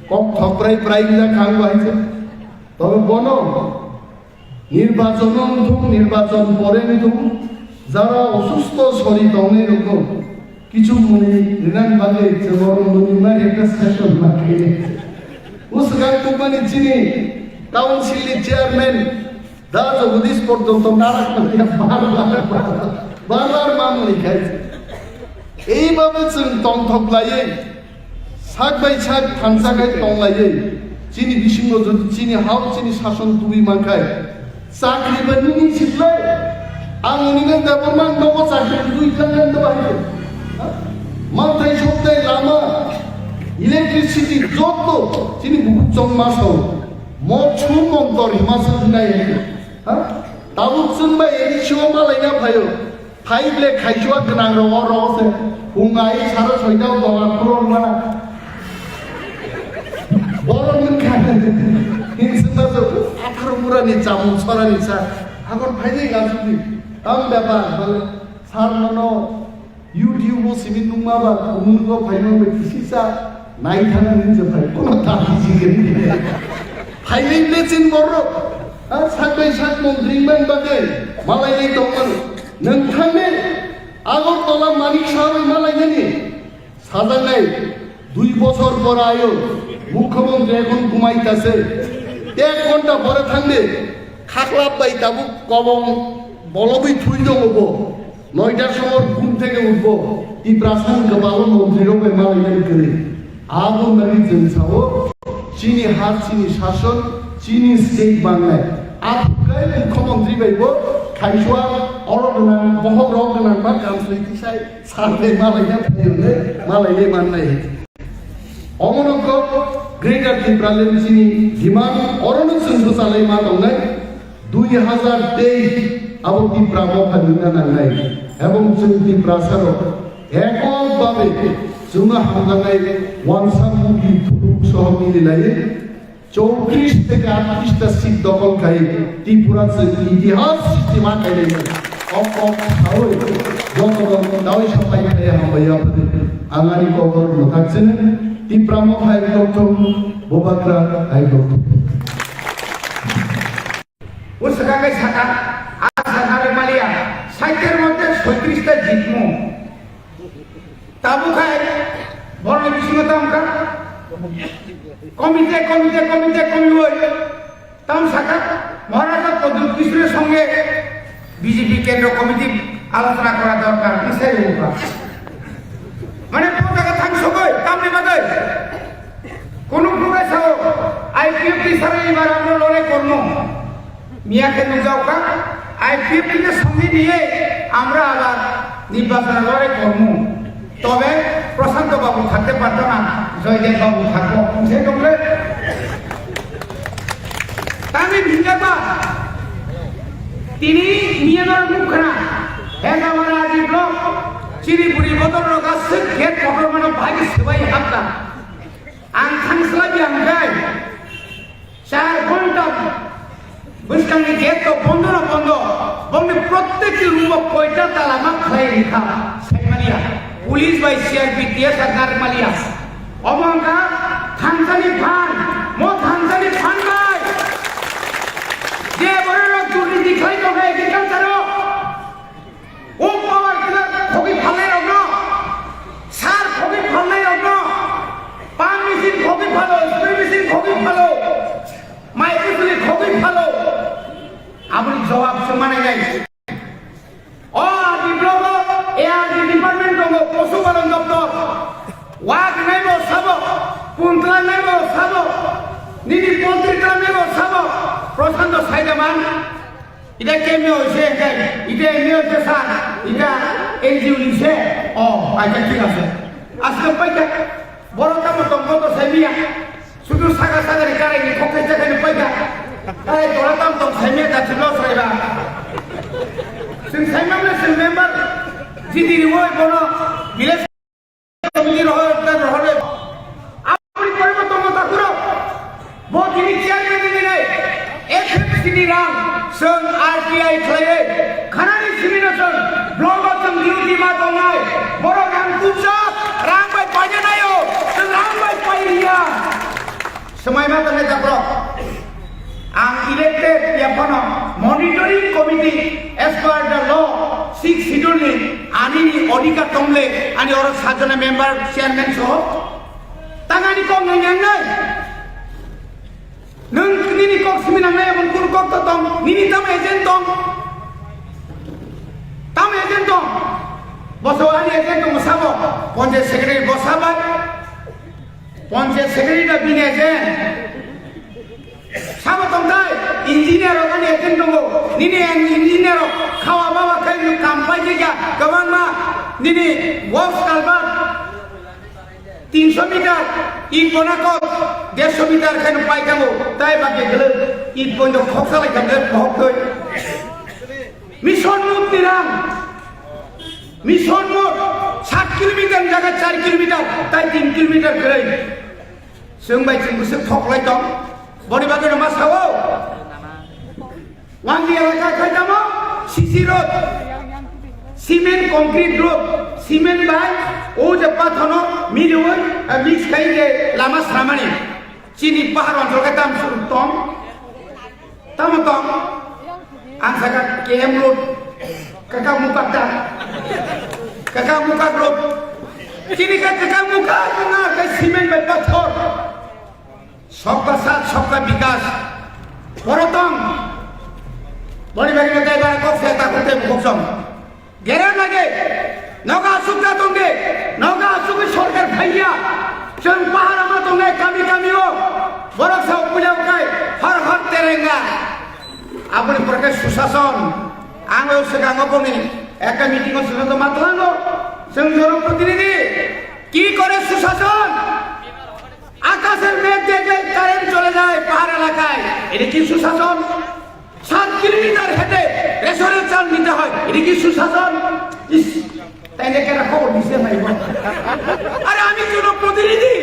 Kok thok prai prai gila khang bai se. Tobe bono nirbachon wngthung, nirbachon pore wngthung, jara osusto sori tongnai rokno kichu mwnwi rinani bagwi chwng oro mwnwi mari ekta session ma khainai. Bwswkang tubmani chini council ni chairman Da Jagadish porjonto narak manya bar bar, bar bar ma mwnwi khai. Eibabe chwng tongthok laiwi, sak bai sak thansa khai tong laiwi, Chini bisingo jodi chini hao chini sason tubui mankhai, chakri ba nini siklai. Ang nini nang da borman nogo chakri tubui tlang nang da bahai. Ha? Manthai soktai lama, electricity joto chini bukhuk chong masao. Mo chum montor Himachal hinai hai. Ha? Tabuk chwng bai A D C o malaina phaio. Phai ble khaisua gwnang rogo rogo se. Hungai saro soida o doga khulon mana. Boron nung kha. Hinsima so atharo murani chamung sorani sa. Agon phaini gasudi. Tam bepar bale sar nono YouTube o simi nungma ba kumungo phaimang bai kisisa nai thang nin je phai kono ta hiji gani. Phailai ble chin borok. A sak bai sak mung ring man bagai malai lai tong man. Nung thangni Agartala Manik Saha bai malai nani. Sajaknai dui bosor pore ayo mukhyamantri ekhon ghumaitase. Ek ghonta pore thangde khaklap bai tabuk kobong bolobwi thui tongo bo. Noita somor ghum theke utbo. Tiprasa ni kwbangma montri rok bai malainani kwrwi. Abo nani chwng sao chini ha, chini sason, chini state bangnai. Aphuru kai mukhyamantri bai bo khaisua oro gwnang, bohok rok gwnang ba kamsai tisai. Sarte malaina phaiyonne malainai mannai. Omono kok Greater Tipraland chini demand orono chwng bwchalai ma tongnai. Dui hazar teis abo Tipra mokha nungna nangnai. Ebong chwng Tiprasa rok ekok babe chwngno hamjaknai wansa muli thubuk soho mililaiwi Chowtrish theke athrish ta seat dokol khai Tripura chwng itihas srishti ma khainai. Ok ok sawi joto rok dawi sapai khai hambai ya phadi. Ang ani kokborok mwthak chini Tipra mo hai dokthum Bubakra hai dokthum. O swkang kai saka, a saka re maliya, saitir mote soitrish ta jitmu. Tabuk hai borokni bisingo tamo kha? Komite, komite, komite komiwi tamo sakha, Maharaja Pradyut Kishore songe B J P kendro komiti alochona kora dorkar, bwsai rwkha. Mane, o jaga thang sogwi, tamni bagwi? Kunu phunuknai sao, I P F T sara ibar amra lorai kormo. Miya khe nukjaokha, I P F T ke samni diye amra abar nirbachon lorai kormo. Tobe Prashanto babu thakte parto na, Joydev babu thakbo. Hwnkhe tongkhe tani bhinjaba tini miya nor nukkhna. He kamara aji block chini buri bodol roga sik gate kotor mano bhagi sebai hakta. Ang thangslai yang kai. Char ghonta bwskangni gate to bondo no bondo. Bongni prottekti room o koita tala ma khlai rikha. Saimaliya. Police bai C R P T S R narikmaliya. Omo wngkha thansani phan. Mo thansani phan bai. Je bororok durniti khlai tongkha agriculture o. O power tiller khogwi phalnai rokno, sar khogwi phalnai rokno, pump machine khogwi phalo, spray machine khogwi phalo, mai bwswli khogwi phalo. Aboni jawab se manai nai. O R D block o A R D department tongo, Posu Palon Doptor. Wak nai bo sabo, puntla nai bo sabo, nini poultry tla nai bo sabo, Prashanto Saidaman. Ita kemi hoise, ita emi hoise sir, ita N G O ni se. O, acha thik ase. Asle paikha, boro tamo tongmo to saimiya. Sudu saka saka ni karai ni khokhe chakhe ni paikha. Karai dora tam tong saimiya ta thilo saiba. Sing saimam le sing member jiti riwoi bono village Committee rohor, rohor. Aboni pore bo tongo takhurok. Bo tini chairman ni nai. F F C ni rang, chwng R T I khlaiwi. Khanani simi no chwng, block o chwng duty ma tongnai. Borok rang tubjak, rang bai paina naio. Chwng rang bai pai riya. Swmai ma tongnai takhurok. Ang elected ya phano monitoring committee as per the law six schedule ni ani ni odhikar tongle ani oro sajona member chairman soho tangani kok nang yang nai. Nung nini kok simi nang nai, amon kun kok to tong, nini tam agent tong. Tam agent tong. Boso ani agent tong sabo, panchayat secretary bosabai. Panchayat secretary da bini agent. Sabo tongthai, engineer rok ani agent tongo. Nini ang engineer rok khawa bawa khai nwng kam pai khe kya kwbangma nini box culvert tinsho meter, it bona kok dersho meter khai nwng pai kamo. Tai ba ke gele it pondo khoksa lai khamde bohok thoi. Mission Mode ni rang. Mission Mode sat kilometer jaga char kilometer, tai tin kilometer kwrwi. Chwng bai chwng bwswk thok lai tong. Boni bagwi no ma sao. Wangdi elaka khai tamo C C road, cement concrete road, cement bai o je pathono miliwi, eh, mix khai je lama sramani. Chini pahar onchol khe tam suru tong. Tamo tong. Ang saka K M road, kaka mukak da. Kaka mukak road. Chini ka kaka mukak na ka cement bai pathor. Sabka saath, sabka vikas. Borotong. Boni bari matai bara kok se ta kote bukhok song. Gera lage. Noga asuk ta tongde. Noga asuk sorkar phaiya. Chwng pahar ama tongnai kami kami o. Borok sa puja kai. Har har terenga. Aboni pore khe susason. Ang o swkang o boni ekta meeting o susason ma tlango. Chwng joro protinidhi. Ki kore susason? আকাশের মেঘ দেখলে কারেন্ট চলে যায় পাহাড় এলাকায়। এটা কি সুশাসন? সাত কিলোমিটার হেঁটে রেশনের চাল নিতে হয়। এটা কি সুশাসন? ইস, তাইলে কেন খবর দিছে ভাই? আরে আমি জনপ্রতিনিধি,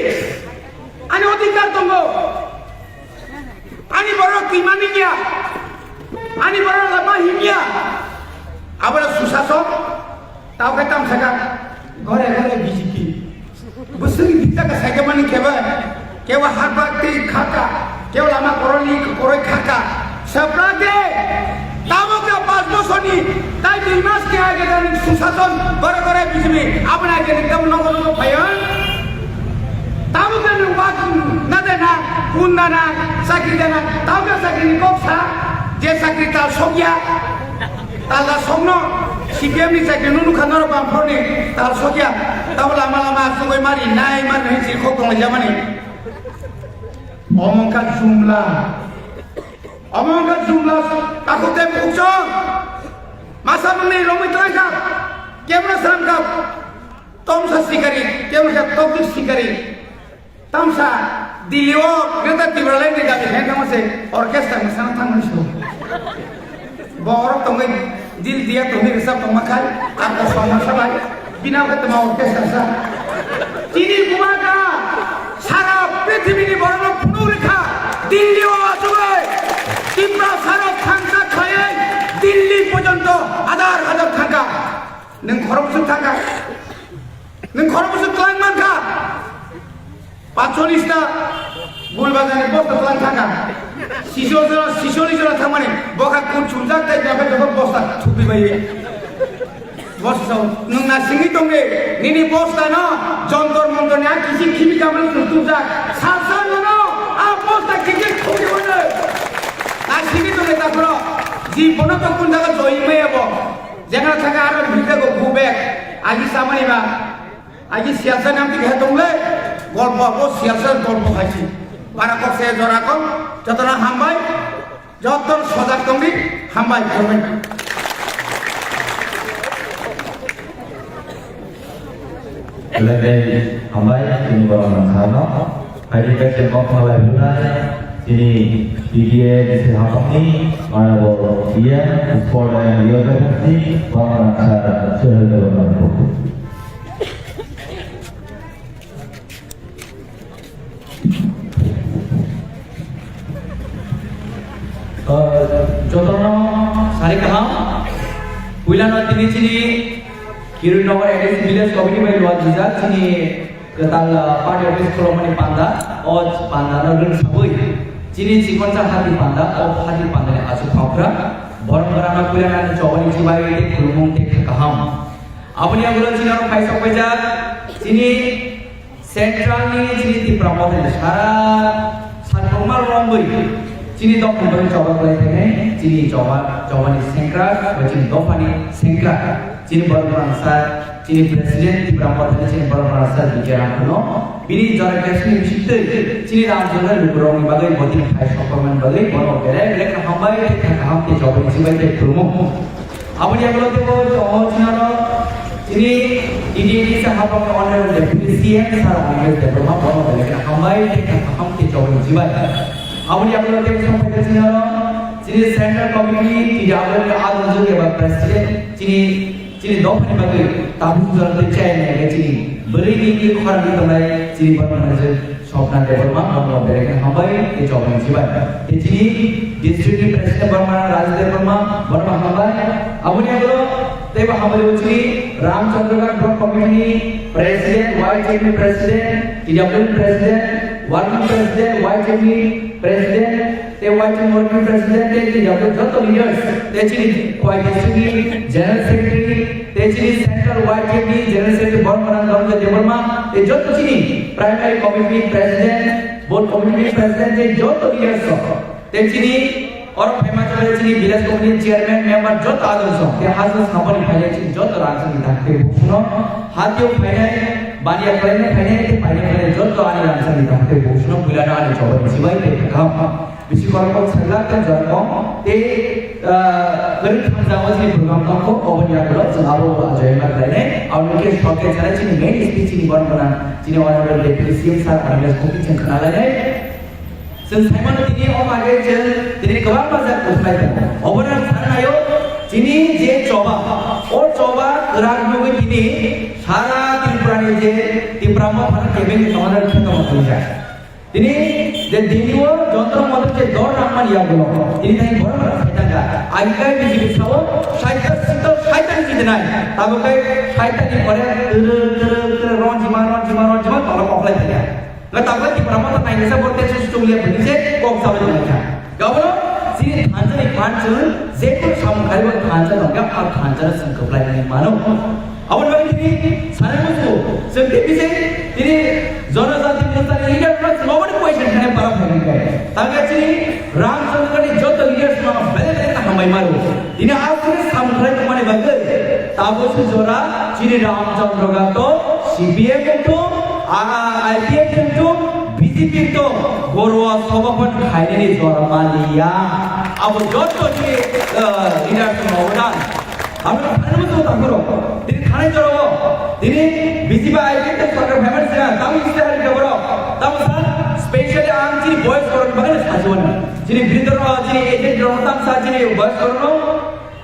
আমি অধিকার দঙ্গ, আমি বড় কিমানি গিয়া, আমি বড় লামা হিমিয়া, আবার সুশাসন, তাও খেতাম সেটা ঘরে ঘরে BJP. Bwswk ni bita ka saikhe mani khe bai. Kebo harbak twi khaka, kebo lama koroni koroi khaka. Sapra de, tamo khe panch bosor ni, tai dui mas khe age jani susason, gore gore B J P, aboni age ni tamo nogo nogo phaio. Tamo khe nwng wak na de na, kun na na, chakri de na, tamo khe chakri ni kok sa, je chakri tal sokya. Talda sokno C P M ni chakri no nukha norok bamphor ni tal sokya. Tabo lama lama asugoi mari nai mari nai chiri khok tong lai jamani. Omo wngkha jumla. Omo wngkha jumla. Takhuk tei bukhuk chong. Masa mwnwi romwi twlai kha. Kebra sram kha. Tomsa sikari. Kebra kha tokjwk sikari. Tamsa Delhi o Greater Tipraland ni dabi khe tamo se orchestra ni sana thangmani so. Bo orok tongwi dil dia tongwi rwchap tongma khai, ako songma sabai, bina khe tama orchestra sa. Chini bubagra sara prithibi ni borok no phunuk rikha, Delhi o achugwi Tipra sara thangsa khaiwi Delhi porjonto hajar hajar thangkha. Nwng khorok bwswk thangkha. Nwng khorok bwswk twlang mankha. Patchollis ta gul bazar ni bosta twlang thangkha. Siso jora, siso ni jora thangmani bokha kun chumjak tai jabe joto bosta thupi bai. Bosta sao, nwng na singwi tongde, nini bosta no jontor montor ni a kisi khimi kamani chum tubjak. Sal sal no, a bosta kisi thupi bai. Na singwi tongde ta khoro. Ji bono to kun jaga joi maya bo. Jengana thaka aro bhita go go back. Agi samani ba. Agi siyasa nam tik hai tongle. Golpo bo siyasa golpo hai si. Bara kok se jora kok. Jotona hambai. Joton sojak tongdi. Hambai, hambai. Belai belai hambai, tini borok nang sano. Haini khe se kok malai bunai, tini P D A ni se hapangni, maya bo iya, sport and yoga ni, borok nang sa, sehel borok nang. Jotono sari kaham. Puilano tini chini Kirui Nagar A D C Village Committee bai luat dijak chini kwtal, ah, party office khulumani panda. O panda no rwng sabui chini chikonsa hati panda, o hati panda ni asuk phokra. Borok borok no puilano chobani chibai khulumung tei kaham. Aboni ulo chini oro paisok paijak chini Central ni chini Tipra Motha ni sara satokma romwi Chini dophani bagwi choba khlai thangwi, chini choba, chobani sengkrak, ba chini dophani sengkrak, chini borok rangsa, chini president, Tipra Mothani chini borok rangsa, B K Ramphano, bini jora kesni bisingtwi, chini ram jora lukurokni bagwi voting khai sokmani bagwi, bono belai belai kha hambai, kha kaham tei chobani chibai tei khulumung. Aboni yagulo teibo tongo chini aro chini D D A ni sa hapang Honorable Deputy C M Sir Animesh Debbarma, bono belai kheno hambai tei kaham tei chobani chibai. Aboni yagulo teibo song phaikha chini aro chini Central Committee ni T W ni adong jodi eba President chini, chini dophani bagwi tabuk jora tei chairman eba chini bwrwi ni khorang ni tongnai chini borok manager Swapna Debbarma, bono belai kheno hambai tei chobani chibai. Tei chini district ni president borok manager Raj Debbarma, bono hambai. Aboni yagulo teibo hambai o chini Ramchandra Ghat Block Committee ni president, Y T M ni president, T W ni president, working president, Y T M ni president, tei Y T M working president, tei chini joto, joto leaders, tei chini Khowai district ni general secretary, tei chini central Y T M ni general secretary borok manager Dhananjay Debbarma, tei joto chini primary committee president, booth committee president, tei joto leaders rok, tei chini oro phaima chwrai chini village committee chairman, member joto adong song, tei haste saboni phainai chini joto rangchakni dakti bukuno, hatio phainai, baniya phainai, phainai, tei phainai, phainai joto ani rangchakni dakti bukuno, puilano ani chobani chibai tei kaham. Bisi khorokthom sajla tei jora kok tei, ah, kwrwi thamjak o chini program tongkho, oboni yagulo chwng abo bo ajoyama khlainai. Aboni khe shortcut sanai chini main speech chini borok gwnang chini Honorable Deputy C M Sir Animesh Bhumik chwng khna lainai. Chwng saimano tini o bagwi chwng tini kwbangma jak kwthai tongo. Obono ang sanai o chini je choba, o choba kwrak nugwi tini sara Tripura ni je Tipra Mothani cabinet commander khe tongma tongja. Tini je Delhi o Jantar Mantar je dor nangmani yagulo, tini thani borok rok sai thangkha. Agi kai B J P sao saita sita saita ni jidinai, tabuk kai saita ni pore turu turu turu ronjima ronjima ronjima tolo koklai thangkha. Nga tabuk kai Tipra Motha nainisa bo tesu chungle bini se kok sabai tongkha. Gabono chini thansa ni phan chun je kok samung khaibo thansa tongkha, a thansa no chwng kwplai nai mano. Aboni bagwi tini sanai muchungo, chwng tei bising tini Janajati Morcha ni leader rok chwng aboni question khe para phai nai. Tangkhe chini Ramchandra ni joto leaders no belai belai khe hambai maro. Tini aswk samung khlai tongmani bagwi tabuk se jora chini Ramchandra Ghat to C P M wngthung, I P F wngthung, B J P wngthung, Garuwa Sabha phan khainani jora maliya. Abo joto chini, eh, leaders no odan. Abo no khainani muchungo tangkhoro. Tini khanai jorao. Tini B J P I P F sorkar phaimani sigang tamo iste hari khe borok. Tamo sa specially ang chini boys borok bagwi sajwani. Chini bridor rok, chini agent rok tamo sa chini boys borok no.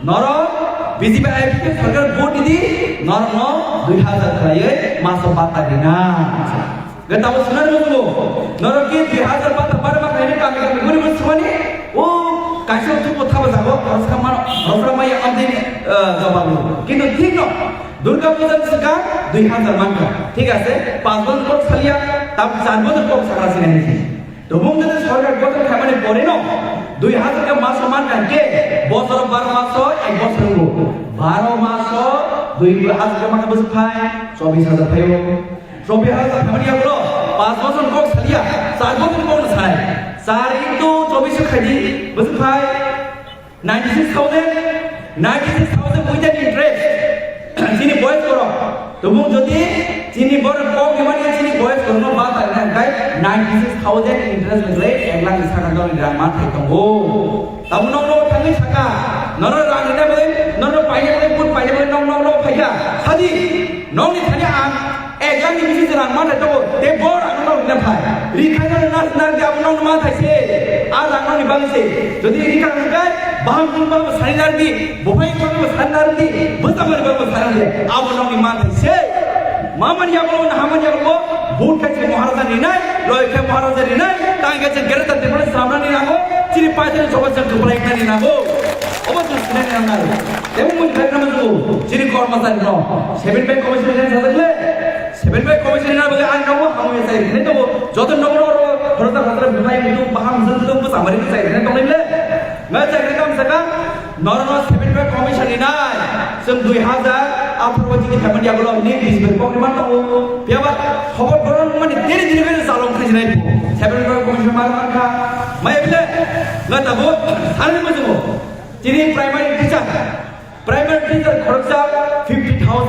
Norok B J P I P F sorkar vote di, norok no dui hazar khlaiwi maso bata rina. Gata bo sunar mugo. Norok ki dui hazar bata bar ma khaini kami kami guri guri sumani. O kaisa tu kotha ba jago, rosra ma, rosra ma ya amdi, eh, jawabu. Kintu thik no. Durga Puja sika dui hazar manka. Thik ase, panch bojor kok salia, tam char bojor kok sakra sinani. Tobung jodi sorkar gotong khaimani pore no dui hazar khe maso manka khe bosor baro maso ek bosor wngo. Baro maso dui hazar khe manka bwswk phai chobbish hazar phaio. Chobbish hazar phaimani yagulo panch bosor kok salia, char bosor kok no sai. Char into chobbish khaidi bwswk phai ninety six thousand, ninety six thousand with an interest. Chini boys borok. Tobung jodi chini borok kok ni mani chini boys borok no ba ta na kai ninety six thousand interest ni lai ek lakh ni saka dol ni rang ma thai tongo. Tamo nok nok thangwi saka. Nono rang ni na bai, nono paina bai, put paina bai, nok nok nok phaikha. Sadi, nok ni thani ang Ek lakh ni bisi je rang manthai tongo, tei bo rang no rina phai. Rikhai no rina rina rina abo no manthai se. A rang no ni bagwi se. Jodi rikha rang kai, baham kung ba sani nardi, buphai kung ba sani nardi, bwsa mani ba sani nardi. Abo no ni manthai se. Mamani abo no hamani abo bo, but khai se Maharaja ni nai, loi khai Maharaja ni nai, tang khai se Greater Tripura samna ni nango, chini paisa ni soba jang kuplai khai ni nango. Obo jang sinai ni nango. Tebo mun khai na mo, chini kormachari no. Seven Pay Commission ni sajak le. Seven Pay Commission na bagwi ang nabo hamya chai rwkhnai tongo. Joto nogo nogo khoroksa khoroksa bwthai muitu baham jwng jwng bwsa mari chai rwkhnai tonglai le. Nga chai rwkha bwsaka norno Seven Pay Commission ni nai. Chwng dui hazar atharo chini phaimani yagulo ni December pokri man tongo. Phiyaba khobor boron mani deri deri khe chalong khaijinai bo. Seven Pay Commission mar mar kha. Maya bile. Nga tabuk sanai muchungo. Chini primary teacher, primary teacher khoroksa fifty thousand.